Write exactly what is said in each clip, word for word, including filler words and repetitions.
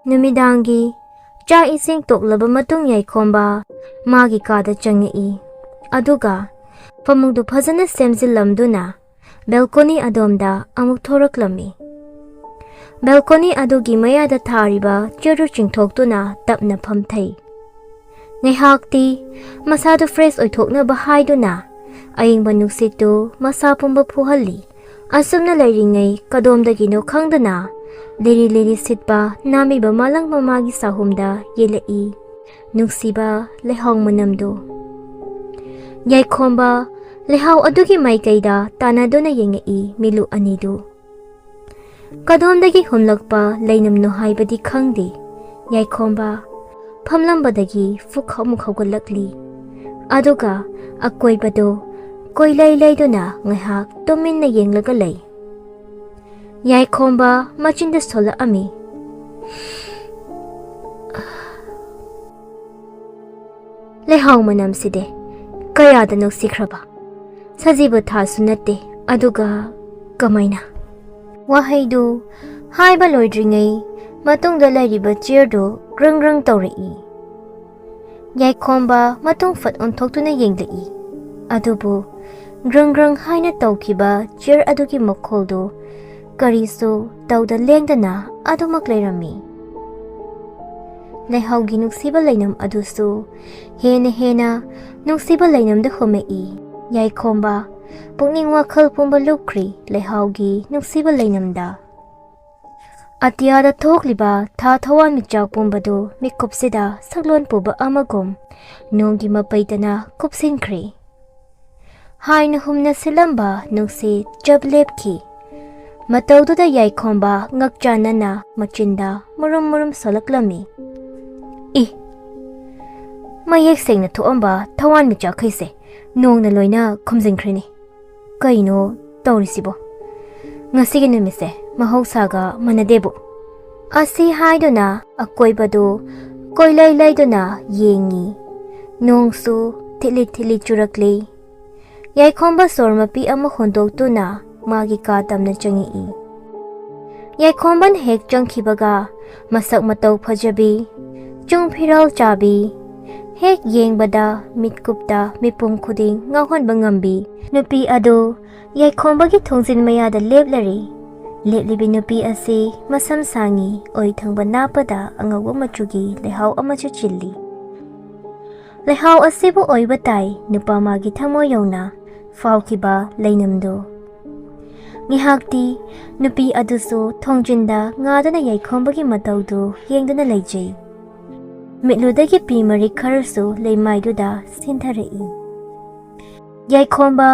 ꯅꯨꯃꯤꯗꯥꯡꯒꯤ ꯆꯥꯛ ꯏꯁꯤꯡ ꯇꯣꯛꯂꯕ ꯃꯇꯨꯡ ꯌꯥꯏꯈꯣꯝꯕ ꯃꯥꯒꯤ ꯀꯥꯗ ꯆꯪꯉꯛꯏ꯫ ꯑꯗꯨꯒ ꯐꯃꯨꯡꯗꯨ ꯐꯖꯅ ꯁꯦꯝꯖꯤꯜꯂꯝꯗꯨꯅ ꯕꯦꯜꯀꯣꯅꯤ ꯑꯗꯣꯝꯗ ꯑꯃꯨꯛ ꯊꯣꯔꯛꯂꯝꯃꯤ꯫ ꯕꯦꯜꯀꯣꯅꯤ ꯑꯗꯨꯒꯤ ꯃꯌꯥꯗ ꯊꯥꯔꯤꯕ ꯆꯦꯔꯨ ꯆꯤꯡꯊꯣꯛꯇꯨꯅ ꯇꯞꯅ ꯐꯝꯊꯩ꯫ ꯉꯥꯏꯍꯥꯛꯇꯤ ꯃꯁꯥꯗꯨ ꯐ꯭ꯔꯦꯁ ꯑꯣꯏꯊꯣꯛꯅꯕ ꯍꯥꯏꯗꯨꯅ ꯑꯏꯪꯕ ꯅꯨꯡꯁꯤꯠꯇꯨ ꯃꯁꯥ ꯄꯨꯝꯕ ꯐꯨꯍꯜꯂꯤ꯫ ꯑꯁꯨꯝꯅ ꯂꯩꯔꯤꯉꯩ ꯀꯗꯣꯝꯗꯒꯤꯅꯣ ꯈꯪꯗꯅ ꯂꯤꯔꯤ ꯂꯤꯔꯤ ꯁꯤꯠꯄ ꯅꯥꯃꯤꯕ ꯃꯥꯂꯪ ꯃꯃꯥꯒꯤ ꯁꯥꯍꯨꯝꯗ ꯌꯦꯜꯂꯛꯏ ꯅꯨꯡꯁꯤꯕ ꯂꯩꯍꯥꯎ ꯃꯅꯝꯗꯨ꯫ ꯌꯥꯏꯈꯣꯝꯕ ꯂꯩꯍꯥꯎ ꯑꯗꯨꯒꯤ ꯃꯥꯏꯀꯩꯗ ꯇꯥꯟꯅꯗꯨꯅ ꯌꯦꯡꯉꯛꯏ ꯃꯤꯠꯂꯨ ꯑꯅꯤꯗꯨ꯫ ꯀꯗꯣꯝꯗꯒꯤ ꯍꯨꯝꯂꯛꯄ ꯂꯩꯅꯝꯅꯣ ꯍꯥꯏꯕꯗꯤ ꯈꯪꯗꯦ꯫ ꯌꯥꯏꯈꯣꯝꯕ ꯐꯝꯂꯝꯕꯗꯒꯤ ꯐꯨꯛ ꯑꯃꯨꯛ ꯍꯧꯒꯠꯂꯛꯂꯤ꯫ ꯑꯗꯨꯒ ꯑꯀꯣꯏꯕꯗꯨ ꯀꯣꯏꯂꯩ ꯂꯩꯗꯨꯅ ꯉꯥꯏꯍꯥꯛ ꯇꯨꯃꯤꯟꯅ ꯌꯦꯡꯂꯒ ꯂꯩ꯫ ꯌꯥꯏꯈꯣꯝꯕ ꯃꯆꯤꯟꯗ ꯁꯣꯜꯂꯛꯑꯝꯃꯤ꯫ ꯂꯩꯍꯥꯎ ꯃꯅꯝꯁꯤꯗꯤ ꯀꯌꯥꯗ ꯅꯨꯡꯁꯤꯈ꯭ꯔꯕ꯫ ꯁꯖꯤꯕꯨ ꯊꯥꯁꯨ ꯅꯠꯇꯦ, ꯑꯗꯨꯒ ꯀꯃꯥꯏꯅ? ꯋꯥꯍꯩꯗꯨ ꯍꯥꯏꯕ ꯂꯣꯏꯗ꯭ꯔꯤꯉꯩ ꯃꯇꯨꯡꯗ ꯂꯩꯔꯤꯕ ꯆꯤꯌꯔꯗꯨ ꯒ꯭ꯔꯪ ꯒ꯭ꯔꯪ ꯇꯧꯔꯛꯏ꯫ ꯌꯥꯏꯈꯣꯝꯕ ꯃꯇꯨꯡ ꯐꯠ ꯑꯣꯟꯊꯣꯛꯇꯨꯅ ꯌꯦꯡꯂꯛꯏ꯫ ꯑꯗꯨꯕꯨ ꯒ꯭ꯔꯪ ꯒ꯭ꯔꯪ ꯍꯥꯏꯅ ꯇꯧꯈꯤꯕ ꯆꯤꯌꯔ ꯑꯗꯨꯒꯤ ꯃꯈꯣꯜꯗꯨ ꯀꯔꯤꯁꯨ ꯇꯧꯗ ꯂꯦꯡꯗꯅ ꯑꯗꯨꯃꯛ ꯂꯩꯔꯝꯃꯤ꯫ ꯂꯩꯍꯥꯎꯒꯤ ꯅꯨꯡꯁꯤꯕ ꯂꯩꯅꯝ ꯑꯗꯨꯁꯨ ꯍꯦꯟꯅ ꯍꯦꯟꯅ ꯅꯨꯡꯁꯤꯕ ꯂꯩꯅꯝꯗ ꯍꯨꯝꯃꯛꯏ꯫ ꯌꯥꯏꯈꯣꯝꯕ ꯄꯨꯛꯅꯤꯡ ꯋꯥꯈꯜ ꯄꯨꯝꯕ ꯂꯨꯞꯈ꯭ꯔꯤ ꯂꯩꯍꯥꯎꯒꯤ ꯅꯨꯡꯁꯤꯕ ꯂꯩꯅꯝꯗ꯫ ꯑꯇꯤꯌꯥꯗ ꯊꯣꯛꯂꯤꯕ ꯊꯥ ꯊꯋꯥꯟꯃꯤꯆꯥꯛ ꯄꯨꯝꯕꯗꯨ ꯃꯤꯀꯨꯞꯁꯤꯗ ꯁꯛꯂꯣꯟ ꯄꯨꯕ ꯑꯃꯒꯨꯝ ꯅꯣꯡꯒꯤ ꯃꯄꯩꯇꯅ ꯀꯨꯞꯁꯤꯟꯈ꯭ꯔꯦ꯫ ꯍꯥꯏꯅ ꯍꯨꯝꯅ ꯁꯤꯜꯂꯝꯕ ꯅꯨꯡꯁꯤꯠ ꯆꯞ ꯂꯦꯞꯈꯤ꯫ ꯃꯇꯧꯗꯨꯗ ꯌꯥꯏꯈꯣꯝꯕ ꯉꯛꯆꯥꯟꯅꯅ ꯃꯆꯤꯟꯗ ꯃꯨꯔꯨꯝ ꯃꯨꯔꯨꯝ ꯁꯣꯜꯂꯛꯂꯝꯃꯤ꯫ ꯏ! ꯃꯌꯦꯛ ꯁꯦꯡꯅ ꯊꯣꯛꯑꯝꯕ ꯊꯋꯥꯟꯃꯤꯆꯥꯛꯈꯩꯁꯦ ꯅꯣꯡꯅ ꯂꯣꯏꯅ ꯈꯨꯝꯖꯤꯟꯈ꯭ꯔꯦꯅꯦ꯫ ꯀꯩꯅꯣ ꯇꯧꯔꯤꯁꯤꯕꯣ? ꯉꯁꯤꯒꯤ ꯅꯨꯃꯤꯠꯁꯦ ꯃꯍꯧꯁꯥꯒ ꯃꯥꯟꯅꯗꯦꯕꯨ꯫ ꯑꯁꯤ ꯍꯥꯏꯗꯨꯅ ꯑꯀꯣꯏꯕꯗꯨ ꯀꯣꯏꯂꯩ ꯂꯩꯗꯨꯅ ꯌꯦꯡꯉꯤ꯫ ꯅꯣꯡꯁꯨ ꯊꯤꯠꯂꯤ ꯊꯤꯠꯂꯤ ꯆꯨꯔꯛꯂꯤ꯫ ꯌꯥꯏꯈꯣꯝꯕ ꯁꯣꯔ ꯃꯄꯤ ꯑꯃ ꯍꯣꯟꯗꯣꯛꯇꯨꯅ ꯃꯥꯒꯤ ꯀꯥ ꯇꯝꯅ ꯆꯪꯉꯛꯏ꯫ ꯌꯥꯏꯈꯣꯝꯕꯅ ꯍꯦꯛ ꯆꯪꯈꯤꯕꯒ, ꯃꯁꯛ ꯃꯇꯧ ꯐꯖꯕꯤ, ꯆꯨꯡ ꯐꯤꯔꯥꯜ ꯆꯥꯕꯤ, ꯍꯦꯛ ꯌꯦꯡꯕꯗ ꯃꯤꯠꯀꯨꯞꯇ ꯃꯤꯄꯨꯝ ꯈꯨꯗꯤꯡ ꯉꯥꯎꯍꯟꯕ ꯉꯝꯕꯤ ꯅꯨꯄꯤ ꯑꯗꯨ ꯌꯥꯏꯈꯣꯝꯕꯒꯤ ꯊꯣꯡꯖꯤꯟ ꯃꯌꯥꯗ ꯂꯦꯞꯂꯔꯤ꯫ ꯂꯦꯞꯂꯤꯕꯤ ꯅꯨꯄꯤ ꯑꯁꯤ ꯃꯁꯝ ꯁꯥꯡꯉꯤ, ꯑꯣꯏ ꯊꯪꯕ ꯅꯥꯞꯄꯗ ꯑꯉꯧꯕ ꯃꯆꯨꯒꯤ ꯂꯩꯍꯥꯎ ꯑꯃꯁꯨ ꯆꯤꯜꯂꯤ꯫ ꯂꯩꯍꯥꯎ ꯑꯁꯤꯕꯨ ꯑꯣꯏꯕ ꯇꯥꯏ ꯅꯨꯄꯥ ꯃꯥꯒꯤ ꯊꯃꯣꯏ ꯌꯧꯅ ꯐꯥꯎꯈꯤꯕ ꯂꯩꯅꯝꯗꯨ꯫ ꯉꯥꯏꯍꯥꯛꯇꯤ ꯅꯨꯄꯤ ꯑꯗꯨꯁꯨ ꯊꯣꯡꯖꯤꯟꯗ ꯉꯥꯗꯨꯅ ꯌꯥꯏꯈꯣꯝꯕꯒꯤ ꯃꯇꯧꯗꯨ ꯌꯦꯡꯗꯨꯅ ꯂꯩꯖꯩ꯫ ꯃꯤꯠꯂꯨꯗꯒꯤ ꯄꯤ ꯃꯔꯤꯛ ꯈꯔꯁꯨ ꯂꯩꯃꯥꯏꯗꯨꯗ ꯁꯤꯟꯊꯔꯛꯏ꯫ ꯌꯥꯏꯈꯣꯝꯕ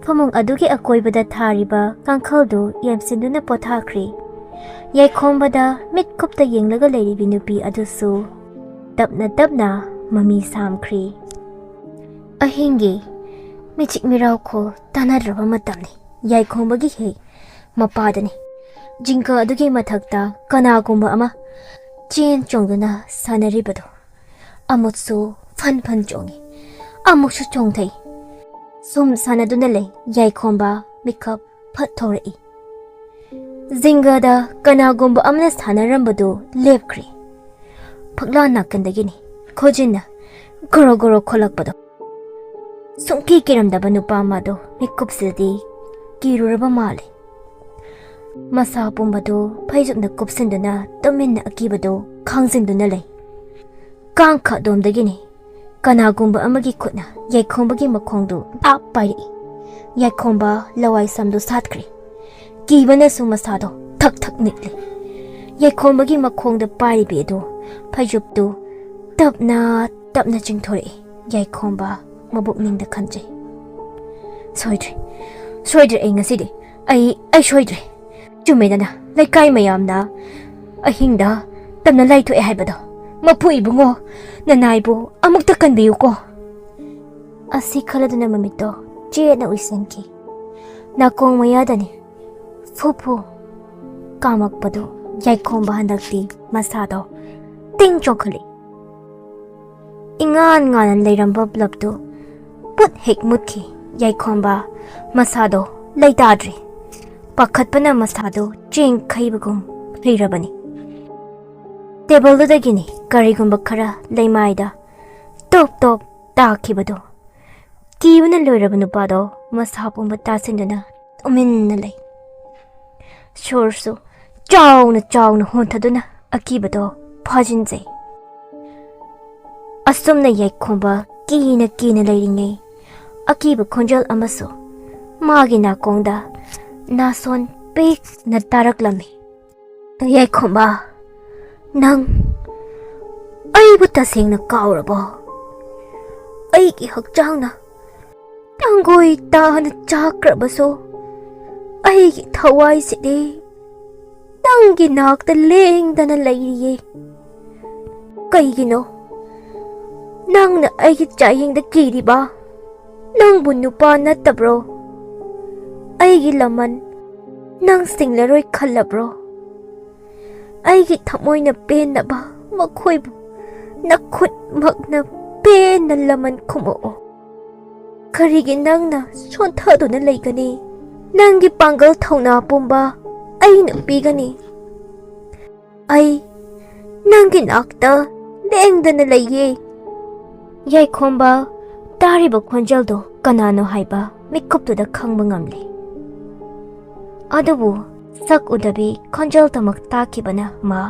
ꯐꯃꯨꯡ ꯑꯗꯨꯒꯤ ꯑꯀꯣꯏꯕꯗ ꯊꯥꯔꯤꯕ ꯀꯥꯡꯈꯜꯗꯨ ꯌꯦꯡꯁꯤꯟꯗꯨꯅ ꯄꯣꯊꯥꯈ꯭ꯔꯦ꯫ ꯌꯥꯏꯈꯣꯝꯕꯗ ꯃꯤꯠꯀꯨꯞꯇ ꯌꯦꯡꯂꯒ ꯂꯩꯔꯤꯕꯤ ꯅꯨꯄꯤ ꯑꯗꯨꯁꯨ ꯇꯞꯅ ꯇꯞꯅ ꯃꯃꯤ ꯁꯥꯝꯈ꯭ꯔꯦ꯫ ꯑꯍꯤꯡꯒꯤ ꯃꯤꯆꯤꯛ ꯃꯤꯔꯥꯎꯈꯣꯜ ꯇꯥꯟꯅꯗ꯭ꯔꯕ ꯃꯇꯝꯅꯤ꯫ ꯌꯥꯏꯈꯣꯝꯕꯒꯤ ꯍꯦꯛ ꯃꯄꯥꯗꯅꯤ ꯖꯤꯡꯒ ꯑꯗꯨꯒꯤ ꯃꯊꯛꯇ ꯀꯅꯥꯒꯨꯝꯕ ꯑꯃ ꯆꯦꯟ ꯆꯣꯡꯗꯨꯅ ꯁꯥꯟꯅꯔꯤꯕꯗꯨ꯫ ꯑꯃꯨꯛꯁꯨ ꯐꯟ ꯐꯟ ꯆꯣꯡꯉꯤ, ꯑꯃꯨꯛꯁꯨ ꯆꯣꯡꯊꯩ꯫ ꯁꯨꯝ ꯁꯥꯟꯅꯗꯨꯅ ꯂꯩ꯫ ꯌꯥꯏꯈꯣꯝꯕ ꯃꯤꯀꯞ ꯐꯠ ꯊꯣꯔꯛꯏ꯫ ꯖꯤꯡꯒꯗ ꯀꯅꯥꯒꯨꯝꯕ ꯑꯃꯅ ꯁꯥꯟꯅꯔꯝꯕꯗꯨ ꯂꯦꯞꯈ꯭ꯔꯦ꯫ ꯐꯛꯂꯥꯡ ꯅꯥꯀꯟꯗꯒꯤꯅꯤ ꯈꯣꯟꯖꯦꯜꯅ ꯒꯣꯔꯣ ꯒꯣꯔꯣ ꯈꯣꯠꯂꯛꯄꯗꯣ꯫ ꯁꯨꯡꯀꯤ ꯀꯤꯔꯝꯗꯕ ꯅꯨꯄꯥ ꯑꯃꯗꯣ ꯃꯤꯀꯨꯞꯁꯤꯗꯗꯤ ꯀꯤꯔꯨꯔꯕ ꯃꯥꯜꯂꯦ꯫ ꯃꯁꯥ ꯄꯨꯝꯕꯗꯨ ꯐꯩꯖꯨꯞꯅ ꯀꯨꯞꯁꯤꯟꯗꯨꯅ ꯇꯨꯃꯤꯟꯅ ꯑꯀꯤꯕꯗꯨ ꯈꯥꯡꯖꯤꯟꯗꯨꯅ ꯂꯩ꯫ ꯀꯥꯡꯈ ꯑꯗꯣꯝꯗꯒꯤꯅꯤ ꯀꯅꯥꯒꯨꯝꯕ ꯑꯃꯒꯤ ꯈꯨꯠꯅ ꯌꯥꯏꯈꯣꯝꯕꯒꯤ ꯃꯈꯣꯡꯗꯨ ꯗꯥꯛ ꯄꯥꯏꯔꯛꯏ꯫ ꯌꯥꯏꯈꯣꯝꯕ ꯂꯋꯥꯏ ꯁꯝꯗꯨ ꯁꯥꯠꯈ꯭ꯔꯦ꯫ ꯀꯤꯕꯅꯁꯨ ꯃꯁꯥꯗꯣ ꯊꯛ ꯊꯛ ꯅꯤꯛꯂꯤ꯫ ꯌꯥꯏꯈꯣꯝꯕꯒꯤ ꯃꯈꯣꯡꯗ ꯄꯥꯏꯔꯤꯕꯤ ꯑꯗꯨ ꯐꯩꯖꯨꯞꯇꯨ ꯇꯞꯅ ꯇꯞꯅ ꯆꯤꯡꯊꯣꯔꯛꯏ꯫ ꯌꯥꯏꯈꯣꯝꯕ ꯃꯕꯨꯛꯅꯤꯡꯗ ꯈꯟꯖꯩ, "ꯁꯣꯏꯗ꯭ꯔꯦ, ꯁꯣꯏꯗ꯭ꯔꯦ ꯑꯩ ꯉꯁꯤꯗꯤ꯫ ꯑꯩ, ꯑꯩ ꯁꯣꯏꯗ꯭ꯔꯦ꯫ ꯆꯨꯝꯃꯦꯗꯅ, ꯂꯩꯀꯥꯏ ꯃꯌꯥꯝꯅ ꯑꯍꯤꯡꯗ ꯇꯞꯅ ꯂꯥꯏꯊꯣꯛꯑꯦ ꯍꯥꯏꯕꯗꯣ꯫ ꯃꯄꯨ ꯏꯕꯨꯡꯉꯣ, ꯅꯅꯥꯏꯕꯨ ꯑꯃꯨꯛꯇ ꯀꯟꯕꯤꯌꯨꯀꯣ"꯫ ꯑꯁꯤ ꯈꯜꯂꯗꯨꯅ ꯃꯃꯤꯠꯇꯣ ꯆꯦꯠꯅ ꯎꯏꯁꯤꯟꯈꯤ꯫ ꯅꯥꯀꯣꯡ ꯃꯌꯥꯗꯅꯤ ꯐꯨ ꯐꯨ ꯀꯥꯝꯃꯛꯄꯗꯨ꯫ ꯌꯥꯏꯈꯣꯝꯕ ꯍꯟꯗꯛꯇꯤ ꯃꯁꯥꯗꯣ ꯇꯤꯡ ꯆꯣꯡꯈꯠꯂꯤ꯫ ꯏꯉꯥꯟ ꯉꯥꯟꯅ ꯂꯩꯔꯝꯕ ꯕ꯭ꯂꯕꯇꯨ ꯄꯨꯠ ꯍꯦꯛ ꯃꯨꯠꯈꯤ꯫ ꯌꯥꯏꯈꯣꯝꯕ ꯃꯁꯥꯗꯣ ꯂꯩꯇꯥꯗ꯭ꯔꯦ꯫ ꯄꯥꯈꯠꯄꯅ ꯃꯁꯥꯗꯣ ꯆꯦꯡ ꯈꯩꯕꯒꯨꯝ ꯍꯩꯔꯕꯅꯤ꯫ ꯇꯦꯕꯜꯗꯨꯗꯒꯤꯅꯤ ꯀꯔꯤꯒꯨꯝꯕ ꯈꯔ ꯂꯩꯃꯥꯏꯗ ꯇꯣꯞ ꯇꯣꯞ ꯇꯥꯈꯤꯕꯗꯣ꯫ ꯀꯤꯕꯅ ꯂꯣꯏꯔꯕ ꯅꯨꯄꯥꯗꯣ ꯃꯁꯥ ꯄꯨꯝꯕ ꯇꯥꯁꯤꯟꯗꯨꯅ ꯇꯨꯃꯤꯟꯅ ꯂꯩ꯫ ꯁꯣꯔꯁꯨ ꯆꯥꯎꯅ ꯆꯥꯎꯅ ꯍꯣꯟꯊꯗꯨꯅ ꯑꯀꯤꯕꯗꯣ ꯐꯥꯖꯤꯟꯖꯩ꯫ ꯑꯁꯨꯝꯅ ꯌꯥꯏꯈꯣꯝꯕ ꯀꯤꯅ ꯀꯤꯅ ꯂꯩꯔꯤꯉꯩ, ꯑꯀꯤꯕ ꯈꯣꯟꯖꯦꯜ ꯑꯃꯁꯨ ꯃꯥꯒꯤ ꯅꯥꯀꯣꯡꯗ ꯅꯥꯁꯣꯟ ꯄꯤꯛꯅ ꯇꯥꯔꯛꯂꯝꯃꯤ꯫ "ꯌꯥꯏꯈꯣꯝꯕ, ꯅꯪ ꯑꯩꯕꯨ ꯇꯁꯦꯡꯅ ꯀꯥꯎꯔꯕꯣ? ꯑꯩꯒꯤ ꯍꯛꯆꯥꯡꯅ ꯇꯥꯡꯒꯣꯏ ꯇꯥꯅ ꯆꯥꯛꯈ꯭ꯔꯕꯁꯨ, ꯑꯩꯒꯤ ꯊꯋꯥꯏꯁꯤꯗꯤ ꯅꯪꯒꯤ ꯅꯥꯛꯇ ꯂꯦꯡꯗꯅ ꯂꯩꯔꯤꯌꯦ꯫ ꯀꯩꯒꯤꯅꯣ ꯅꯪꯅ ꯑꯩꯒꯤ ꯆꯥꯌꯦꯡꯗ ꯀꯤꯔꯤꯕ? ꯅꯪꯕꯨ ꯅꯨꯄꯥ ꯅꯠꯇꯕ꯭ꯔꯣ? ꯑꯩꯒꯤ ꯂꯃꯟ ꯅꯪ ꯁꯤꯡꯂꯔꯣꯏ ꯈꯜꯂꯕ꯭ꯔꯣ? ꯑꯩꯒꯤ ꯊꯃꯣꯏꯅ ꯄꯦꯟꯅꯕ ꯃꯈꯣꯏꯕꯨ ꯅꯈꯨꯠꯃꯛꯅ ꯄꯦꯟꯅ ꯂꯃꯟ ꯈꯨꯝꯃꯛꯑꯣ꯫ ꯀꯔꯤꯒꯤ ꯅꯪꯅ ꯁꯣꯟꯊꯗꯨꯅ ꯂꯩꯒꯅꯤ? ꯅꯪꯒꯤ ꯄꯥꯡꯒꯜ ꯊꯧꯅꯥ ꯄꯨꯝꯕ ꯑꯩꯅ ꯄꯤꯒꯅꯤ꯫ ꯑꯩ ꯅꯪꯒꯤ ꯅꯥꯛꯇ ꯂꯦꯡꯗꯅ ꯂꯩꯌꯦ꯫" ꯌꯥꯏꯈꯣꯝꯕ ꯇꯥꯔꯤꯕ ꯈꯣꯟꯖꯦꯜꯗꯣ ꯀꯅꯥꯅꯣ ꯍꯥꯏꯕ ꯃꯤꯀꯨꯞꯇꯨꯗ ꯈꯪꯕ ꯉꯝꯂꯦ꯫ ꯑꯗꯨꯕꯨ ꯁꯛ ꯎꯗꯕꯤ ꯈꯣꯟꯖꯦꯜꯗꯃꯛ ꯇꯥꯈꯤꯕꯅ ꯃꯥ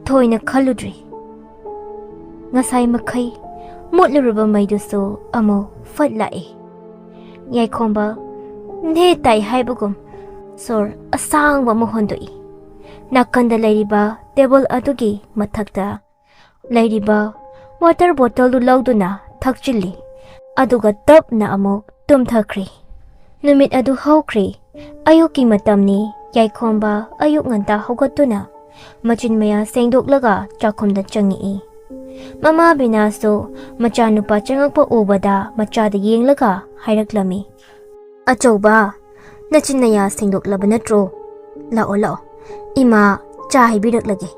ꯊꯣꯏꯅ ꯈꯜꯂꯨꯗ꯭ꯔꯤ꯫ ꯉꯁꯥꯏ ꯃꯈꯩ ꯃꯨꯠꯂꯨꯔꯕ ꯃꯩꯗꯨꯁꯨ ꯑꯃꯨꯛ ꯐꯠ ꯂꯥꯛꯏ꯫ ꯌꯥꯏꯈꯣꯝꯕ ꯅꯦ ꯇꯥꯏ ꯍꯥꯏꯕꯒꯨꯝ ꯁꯣꯔ ꯑꯁꯥꯡꯕ ꯑꯃ ꯍꯣꯟꯗꯣꯛꯏ꯫ ꯅꯥꯀꯟꯗ ꯂꯩꯔꯤꯕ ꯇꯦꯕꯜ ꯑꯗꯨꯒꯤ ꯃꯊꯛꯇ ꯂꯩꯔꯤꯕ ꯋꯥꯇꯔ ꯕꯣꯇꯜꯗꯨ ꯂꯧꯗꯨꯅ ꯊꯛꯆꯤꯜꯂꯤ꯫ ꯑꯗꯨꯒ ꯇꯞꯅ ꯑꯃꯨꯛ ꯇꯨꯝꯊꯈ꯭ꯔꯤ꯫ ꯅꯨꯃꯤꯠ ꯑꯗꯨ ꯍꯧꯈ꯭ꯔꯤ꯫ ꯑꯌꯨꯛꯀꯤ ꯃꯇꯝꯅꯤ꯫ ꯌꯥꯏꯈꯣꯝꯕ ꯑꯌꯨꯛ ꯉꯟꯇꯥ ꯍꯧꯒꯠꯇꯨꯅ ꯃꯆꯤꯟ ꯃꯌꯥ ꯁꯦꯡꯗꯣꯛꯂꯒ ꯆꯥꯛꯈꯨꯝꯗ ꯆꯪꯉꯛꯏ꯫ ꯃꯃꯥ ꯕꯤꯅꯥꯁꯨ ꯃꯆꯥꯅꯨꯄꯥ ꯆꯪꯉꯛꯄ ꯎꯕꯗ ꯃꯆꯥꯗ ꯌꯦꯡꯂꯒ ꯍꯥꯏꯔꯛꯂꯝꯃꯤ, "ꯑꯆꯧꯕ, ꯅꯆꯤꯟ ꯅꯌꯥ ꯁꯦꯡꯗꯣꯛꯂꯕ ꯅꯠꯇ꯭ꯔꯣ? ꯂꯥꯛꯑꯣ, ꯂꯥꯛꯑꯣ, ꯏꯃꯥ ꯆꯥ ꯍꯩꯕꯤꯔꯛꯂꯒꯦ꯫"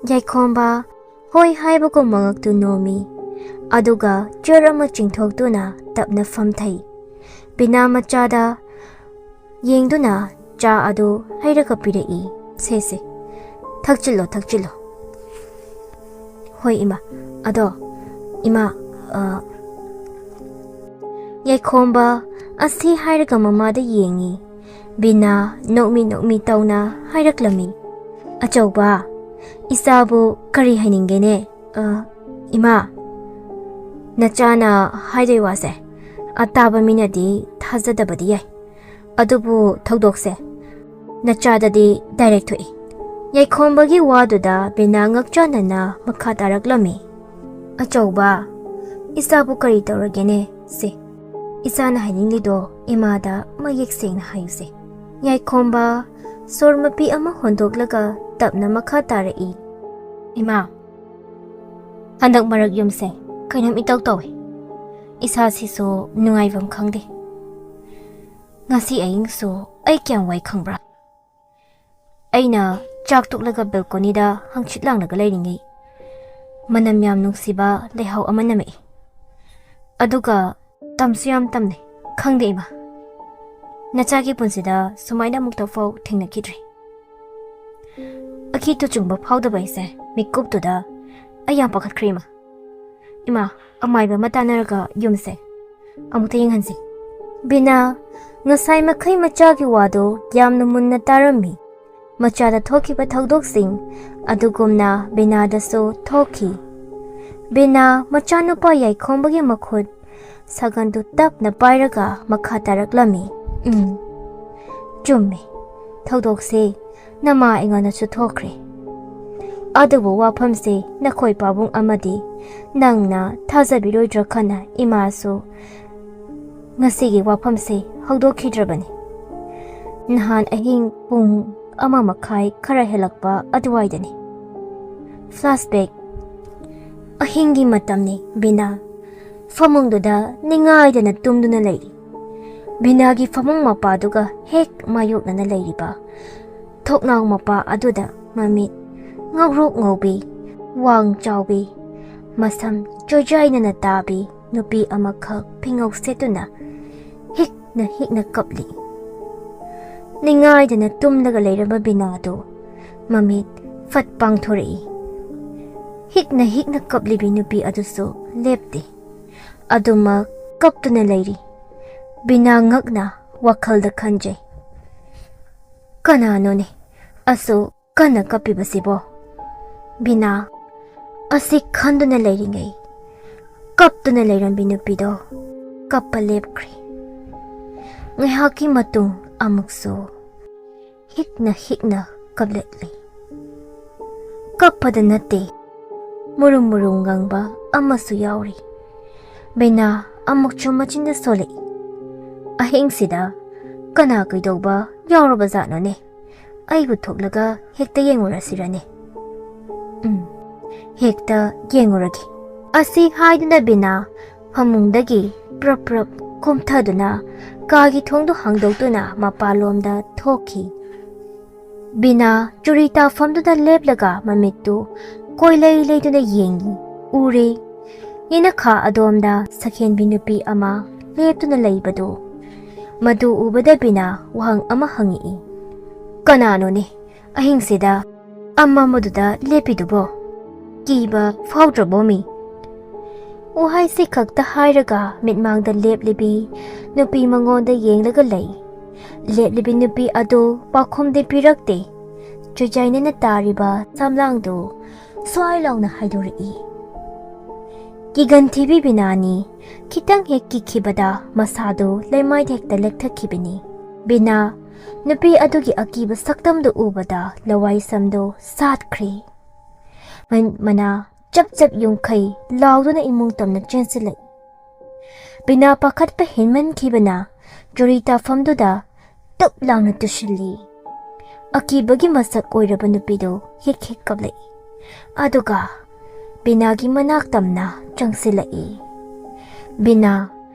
ꯌꯥꯏꯈꯣꯝꯕ ꯍꯣꯏ ꯍꯥꯏꯕꯒꯨꯝ ꯃꯉꯛꯇꯨ ꯅꯣꯝꯃꯤ꯫ ꯑꯗꯨꯒ ꯆꯤꯌꯔ ꯑꯃ ꯆꯤꯡꯊꯣꯛꯇꯨꯅ ꯇꯞꯅ ꯐꯝꯊꯩ꯫ ꯕꯤꯅꯥ ꯃꯆꯥꯗ ꯌꯦꯡꯗꯨꯅ ꯆꯥ ꯑꯗꯨ ꯍꯩꯔꯒ ꯄꯤꯔꯛꯏ꯫ "ꯁꯦ, ꯁꯦ, ꯊꯛꯆꯤꯜꯂꯣ, ꯊꯛꯆꯤꯜꯂꯣ꯫" "ꯍꯣꯏ, ꯏꯃꯥ꯫ ꯑꯗꯣ, ꯏꯃꯥ, ꯑ," ꯌꯥꯏꯈꯣꯝꯕ ꯑꯁꯤ ꯍꯥꯏꯔꯒ ꯃꯃꯥꯗ ꯌꯦꯡꯉꯤ꯫ ꯕꯤꯅꯥ ꯅꯣꯛꯃꯤ ꯅꯣꯛꯃꯤ ꯇꯧꯅ ꯍꯥꯏꯔꯛꯂꯝꯃꯤ, "ꯑꯆꯧꯕ, ꯏꯆꯥꯕꯨ ꯀꯔꯤ ꯍꯥꯏꯅꯤꯡꯒꯦꯅꯦ?" "ꯑ, ꯏꯃꯥ, ꯅꯆꯥꯅ ꯍꯥꯏꯗꯣꯏ ꯋꯥꯁꯦ ꯑꯇꯥꯕ ꯃꯤꯅꯗꯤ ꯊꯥꯖꯗꯕꯗꯤ ꯌꯥꯏ, ꯑꯗꯨꯕꯨ ꯊꯧꯗꯣꯛꯁꯦ ꯅꯆꯥꯗꯗꯤ ꯗꯥꯏꯔꯦꯛ ꯊꯣꯛꯏ꯫" ꯌꯥꯏꯈꯣꯝꯕꯒꯤ ꯋꯥꯗꯨꯗ ꯕꯤꯅꯥ ꯉꯛꯆꯥꯟꯅꯅ ꯃꯈꯥ ꯇꯥꯔꯛꯂꯝꯃꯤ, "ꯑꯆꯧꯕ, ꯏꯆꯥꯕꯨ ꯀꯔꯤ ꯇꯧꯔꯒꯦꯅꯦ? ꯁꯦ, ꯏꯆꯥꯅ ꯍꯥꯏꯅꯤꯡꯂꯤꯗꯣ ꯏꯃꯥꯗ ꯃꯌꯦꯛ ꯁꯦꯡꯅ ꯍꯥꯏꯌꯨꯁꯦ꯫" ꯌꯥꯏꯈꯣꯝꯕ ꯁꯣꯔ ꯃꯄꯤ ꯑꯃ ꯍꯣꯟꯗꯣꯛꯂꯒ ꯇꯞꯅ ꯃꯈꯥ ꯇꯥꯔꯛꯏ, "ꯏꯃꯥ, ꯍꯟꯗꯛ ꯃꯔꯛ ꯌꯨꯝꯁꯦ ꯀꯩꯅꯣꯝ ꯏꯇꯧ ꯇꯧꯏ꯫ ꯏꯁꯥꯁꯤꯁꯨ ꯅꯨꯡꯉꯥꯏꯐꯝ ꯈꯪꯗꯦ꯫ ꯉꯁꯤ ꯑꯍꯤꯡꯁꯨ ꯑꯩ ꯀꯌꯥꯝ ꯋꯥꯏ ꯈꯪꯕ꯭ꯔꯥ? ꯑꯩꯅ ꯆꯥꯛ ꯇꯣꯛꯂꯒ ꯕꯦꯜꯀꯣꯅꯤꯗ ꯍꯪꯆꯤꯠ ꯂꯥꯡꯂꯒ ꯂꯩꯔꯤꯉꯩ, ꯃꯅꯝ ꯌꯥꯝ ꯅꯨꯡꯁꯤꯕ ꯂꯩꯍꯥꯎ ꯑꯃ ꯅꯝꯃꯛꯏ꯫ ꯑꯗꯨꯒ ꯇꯝꯁꯨ ꯌꯥꯝ ꯇꯝꯅꯩ꯫ ꯈꯪꯗꯦ ꯏꯃꯥ, ꯅꯆꯥꯒꯤ ꯄꯨꯟꯁꯤꯗ ꯁꯨꯃꯥꯏꯅ ꯑꯃꯨꯛꯇ ꯐꯥꯎ ꯊꯦꯡꯅꯈꯤꯗ꯭ꯔꯤ꯫" ꯑꯀꯤ ꯇꯨꯆꯨꯡꯕ ꯐꯥꯎꯗꯕ ꯑꯩꯁꯦ ꯃꯤꯀꯨꯞꯇꯨꯗ ꯑꯩ ꯌꯥꯝ ꯄꯥꯈꯠꯈ꯭ꯔꯦ ꯏꯃꯥ꯫ ꯏꯃꯥ, ꯑꯃꯥꯏꯕ ꯑꯃ ꯇꯥꯟꯅꯔꯒ ꯌꯨꯝꯁꯦ ꯑꯃꯨꯛꯇ ꯌꯦꯡꯍꯟꯁꯤ꯫ ꯕꯤꯅꯥ ꯉꯁꯥꯏ ꯃꯈꯩ ꯃꯆꯥꯒꯤ ꯋꯥꯗꯨ ꯌꯥꯝꯅ ꯃꯨꯟꯅ ꯇꯥꯔꯝꯃꯤ꯫ ꯃꯆꯥꯗ ꯊꯣꯛꯈꯤꯕ ꯊꯧꯗꯣꯛꯁꯤꯡ ꯑꯗꯨꯒꯨꯝꯅ ꯕꯤꯅꯥꯗꯁꯨ ꯊꯣꯛꯈꯤ꯫ ꯕꯤꯅꯥ ꯃꯆꯥꯅꯨꯄꯥ ꯌꯥꯏꯈꯣꯝꯕꯒꯤ ꯃꯈꯨꯠ ꯁꯥꯒꯟꯗꯨ ꯇꯞꯅ ꯄꯥꯏꯔꯒ ꯃꯈꯥ ꯇꯥꯔꯛꯂꯝꯃꯤ, "ꯎꯝ, ꯆꯨꯝꯃꯤ꯫ ꯊꯧꯗꯣꯛꯁꯦ ꯅꯃꯥ ꯑꯩꯉꯣꯟꯗꯁꯨ ꯊꯣꯛꯈ꯭ꯔꯦ꯫ ꯑꯗꯨꯕꯨ ꯋꯥꯐꯝꯁꯦ ꯅꯈꯣꯏ ꯄꯥꯕꯨꯡ ꯑꯃꯗꯤ ꯅꯪꯅ ꯊꯥꯖꯕꯤꯔꯣꯏꯗ꯭ꯔꯥ ꯈꯟꯅ ꯏꯃꯥꯁꯨ ꯉꯁꯤꯒꯤ ꯋꯥꯐꯝꯁꯦ ꯍꯧꯗꯣꯛꯈꯤꯗ꯭ꯔꯕꯅꯤ꯫ ꯅꯍꯥꯟ ꯑꯍꯤꯡ ꯄꯨꯡ ꯑꯃ ꯃꯈꯥꯏ ꯈꯔ ꯍꯦꯜꯂꯛꯄ ꯑꯗꯨꯋꯥꯏꯗꯅꯤ꯫" ꯐ꯭ꯂꯥꯁꯕꯦꯛ꯫ ꯑꯍꯤꯡꯒꯤ ꯃꯇꯝꯅꯤ꯫ ꯕꯤꯅꯥ ꯐꯃꯨꯡꯗꯨꯗ ꯅꯤꯡꯉꯥꯏꯗꯅ ꯇꯨꯝꯗꯨꯅ ꯂꯩꯔꯤ꯫ ꯕꯤꯅꯥꯒꯤ ꯐꯃꯨꯡ ꯃꯄꯥꯗꯨꯒ ꯍꯦꯛ ꯃꯥꯌꯣꯛꯅꯅ ꯂꯩꯔꯤꯕ ꯊꯣꯛꯅꯥꯎ ꯃꯄꯥ ꯑꯗꯨꯗ ꯃꯃꯤꯠ ꯉꯧꯔꯣꯛ ꯉꯧꯕꯤ, ꯋꯥꯡ ꯆꯥꯎꯕꯤ, ꯃꯁꯝ ꯆꯣꯏꯖꯥꯏꯅꯅ ꯇꯥꯕꯤ ꯅꯨꯄꯤ ꯑꯃꯈꯛ ꯐꯤꯉꯧ ꯁꯦꯠꯇꯨꯅ ꯍꯤꯛꯅ ꯍꯤꯛꯅ ꯀꯞꯂꯤ꯫ ꯅꯤꯡꯉꯥꯏꯗꯅ ꯇꯨꯝꯂꯒ ꯂꯩꯔꯝꯕ ꯕꯤꯅꯥꯗꯨ ꯃꯃꯤꯠ ꯐꯠ ꯄꯥꯡꯊꯣꯔꯛꯏ꯫ ꯍꯤꯛꯅ ꯍꯤꯛꯅ ꯀꯞꯂꯤꯕꯤ ꯅꯨꯄꯤ ꯑꯗꯨꯁꯨ ꯂꯦꯞꯇꯦ꯫ ꯑꯗꯨꯃꯛ ꯀꯞꯇꯨꯅ ꯂꯩꯔꯤ꯫ ꯕꯤꯅꯥ ꯉꯛꯅ ꯋꯥꯈꯜꯗ ꯈꯟꯖꯩ, "ꯀꯅꯥꯅꯣꯅꯦ ꯑꯁꯨꯛ ꯀꯟꯅ ꯀꯞꯄꯤꯕꯁꯤꯕꯣ?" ꯕꯤꯅꯥ ꯑꯁꯤ ꯈꯟꯗꯨꯅ ꯂꯩꯔꯤꯉꯩ, ꯀꯞꯇꯨꯅ ꯂꯩꯔꯝꯕꯤ ꯅꯨꯄꯤꯗꯣ ꯀꯞꯄ ꯂꯦꯞꯈ꯭ꯔꯦ꯫ ꯉꯥꯏꯍꯥꯛꯀꯤ ꯃꯇꯨꯡ ꯑꯃꯨꯛꯁꯨ ꯍꯤꯛꯅ ꯍꯤꯛꯅ ꯀꯞꯂꯛꯂꯤ꯫ ꯀꯞꯄꯗ ꯅꯠꯇꯦ, ꯃꯨꯔꯨꯝ ꯃꯨꯔꯨꯝ ꯉꯪꯕ ꯑꯃꯁꯨ ꯌꯥꯎꯔꯤ꯫ ꯕꯤꯅꯥ ꯑꯃꯨꯛꯁꯨ ꯃꯆꯤꯟꯗ ꯁꯣꯜꯂꯛꯏ, "ꯑꯍꯤꯡꯁꯤꯗ ꯀꯅꯥ ꯀꯩꯗꯧꯕ ꯌꯥꯎꯔꯕ ꯖꯥꯠꯅꯣꯅꯦ? ꯑꯩꯕꯨ ꯊꯣꯛꯂꯒ ꯍꯦꯛꯇ ꯌꯦꯡꯉꯨꯔꯁꯤꯔꯅꯦ?" "ꯎꯝ, ꯍꯦꯛꯇ ꯌꯦꯡꯉꯨꯔꯒꯦ꯫" ꯑꯁꯤ ꯍꯥꯏꯗꯨꯅ ꯕꯤꯅꯥ ꯐꯃꯨꯡꯗꯒꯤ ꯄ꯭ꯔꯞ ꯄ꯭ꯔꯞ ꯀꯨꯝꯊꯗꯨꯅ ꯀꯥꯒꯤ ꯊꯣꯡꯗꯨ ꯍꯥꯡꯗꯣꯛꯇꯨꯅ ꯃꯄꯥꯟꯂꯣꯝꯗ ꯊꯣꯛꯈꯤ꯫ ꯕꯤꯅꯥ ꯆꯨꯔꯤ ꯇꯥꯐꯝꯗꯨꯗ ꯂꯦꯞꯂꯒ ꯃꯃꯤꯠꯇꯨ ꯀꯣꯏꯂꯩ ꯂꯩꯗꯨꯅ ꯌꯦꯡꯏ꯫ ꯎꯔꯦ, ꯌꯦꯅꯈꯥ ꯑꯗꯣꯝꯗ ꯁꯛꯍꯦꯟꯕꯤ ꯅꯨꯄꯤ ꯑꯃ ꯂꯦꯞꯇꯨꯅ ꯂꯩꯕꯗꯨ꯫ ꯃꯗꯨ ꯎꯕꯗ ꯕꯤꯅꯥ ꯋꯥꯍꯪ ꯑꯃ ꯍꯪꯉꯛꯏ, "ꯀꯅꯥꯅꯣꯅꯦ ꯑꯍꯤꯡꯁꯤꯗ ꯑꯃ ꯃꯗꯨꯗ ꯂꯦꯞꯄꯤꯗꯨꯕꯣ? ꯀꯤꯕ ꯐꯥꯎꯗ꯭ꯔꯕꯣ ꯃꯤ?" ꯋꯥꯍꯩꯁꯤ ꯈꯛꯇ ꯍꯥꯏꯔꯒ ꯃꯤꯠꯃꯥꯡꯗ ꯂꯦꯞꯂꯤꯕꯤ ꯅꯨꯄꯤ ꯃꯉꯣꯟꯗ ꯌꯦꯡꯂꯒ ꯂꯩ꯫ ꯂꯦꯞꯂꯤꯕꯤ ꯅꯨꯄꯤ ꯑꯗꯨ ꯄꯥꯎꯈꯨꯝꯗꯤ ꯄꯤꯔꯛꯇꯦ꯫ ꯆꯨꯖꯥꯏꯅꯅ ꯇꯥꯔꯤꯕ ꯁꯝꯂꯥꯡꯗꯨ ꯁ꯭ꯋꯥꯏ ꯂꯥꯎꯅ ꯍꯥꯏꯗꯣꯔꯛꯏ꯫ ꯀꯤꯒꯟ ꯊꯤꯕꯤ ꯕꯤꯅꯥꯅꯤ꯫ ꯈꯤꯇꯪ ꯍꯦꯛ ꯀꯤꯈꯤꯕꯗ ꯃꯁꯥꯗꯨ ꯂꯩꯃꯥꯏꯗ ꯍꯦꯛꯇ ꯂꯦꯛꯊꯈꯤꯕꯅꯤ꯫ ꯕꯤꯅꯥ ꯅꯨꯄꯤ ꯑꯗꯨꯒꯤ ꯑꯀꯤꯕ ꯁꯛꯇꯝꯗꯨ ꯎꯕꯗ ꯂꯋꯥꯏ ꯁꯝꯗꯨ ꯁꯥꯠꯈ꯭ꯔꯦ꯫ ꯃꯟ-, ꯃꯅꯥ ꯆꯞ ꯆꯞ ꯌꯨꯡꯈꯩ ꯂꯥꯎꯗꯨꯅ ꯏꯃꯨꯡ ꯇꯝꯅ ꯆꯦꯟꯁꯤꯜꯂꯛꯏ꯫ ꯕꯤꯅꯥ ꯄꯥꯈꯠꯄ ꯍꯦꯟꯃꯟꯈꯤꯕꯅ ꯆꯨꯔꯤ ꯇꯥꯐꯝꯗꯨꯗ ꯇꯨꯞ ꯂꯥꯎꯅ ꯇꯨꯁꯤꯜꯂꯤ꯫ ꯑꯀꯤꯕꯒꯤ ꯃꯁꯛ ꯑꯣꯏꯔꯕ ꯅꯨꯄꯤꯗꯨ ꯍꯤꯛ ꯍꯤꯛ ꯀꯞꯂꯛꯏ꯫ ꯑꯗꯨꯒ ꯕꯤꯅꯥꯒꯤ ꯃꯅꯥꯛ ꯇꯝꯅ ꯆꯪꯁꯤꯜꯂꯛꯏ꯫ ꯕꯤꯅꯥ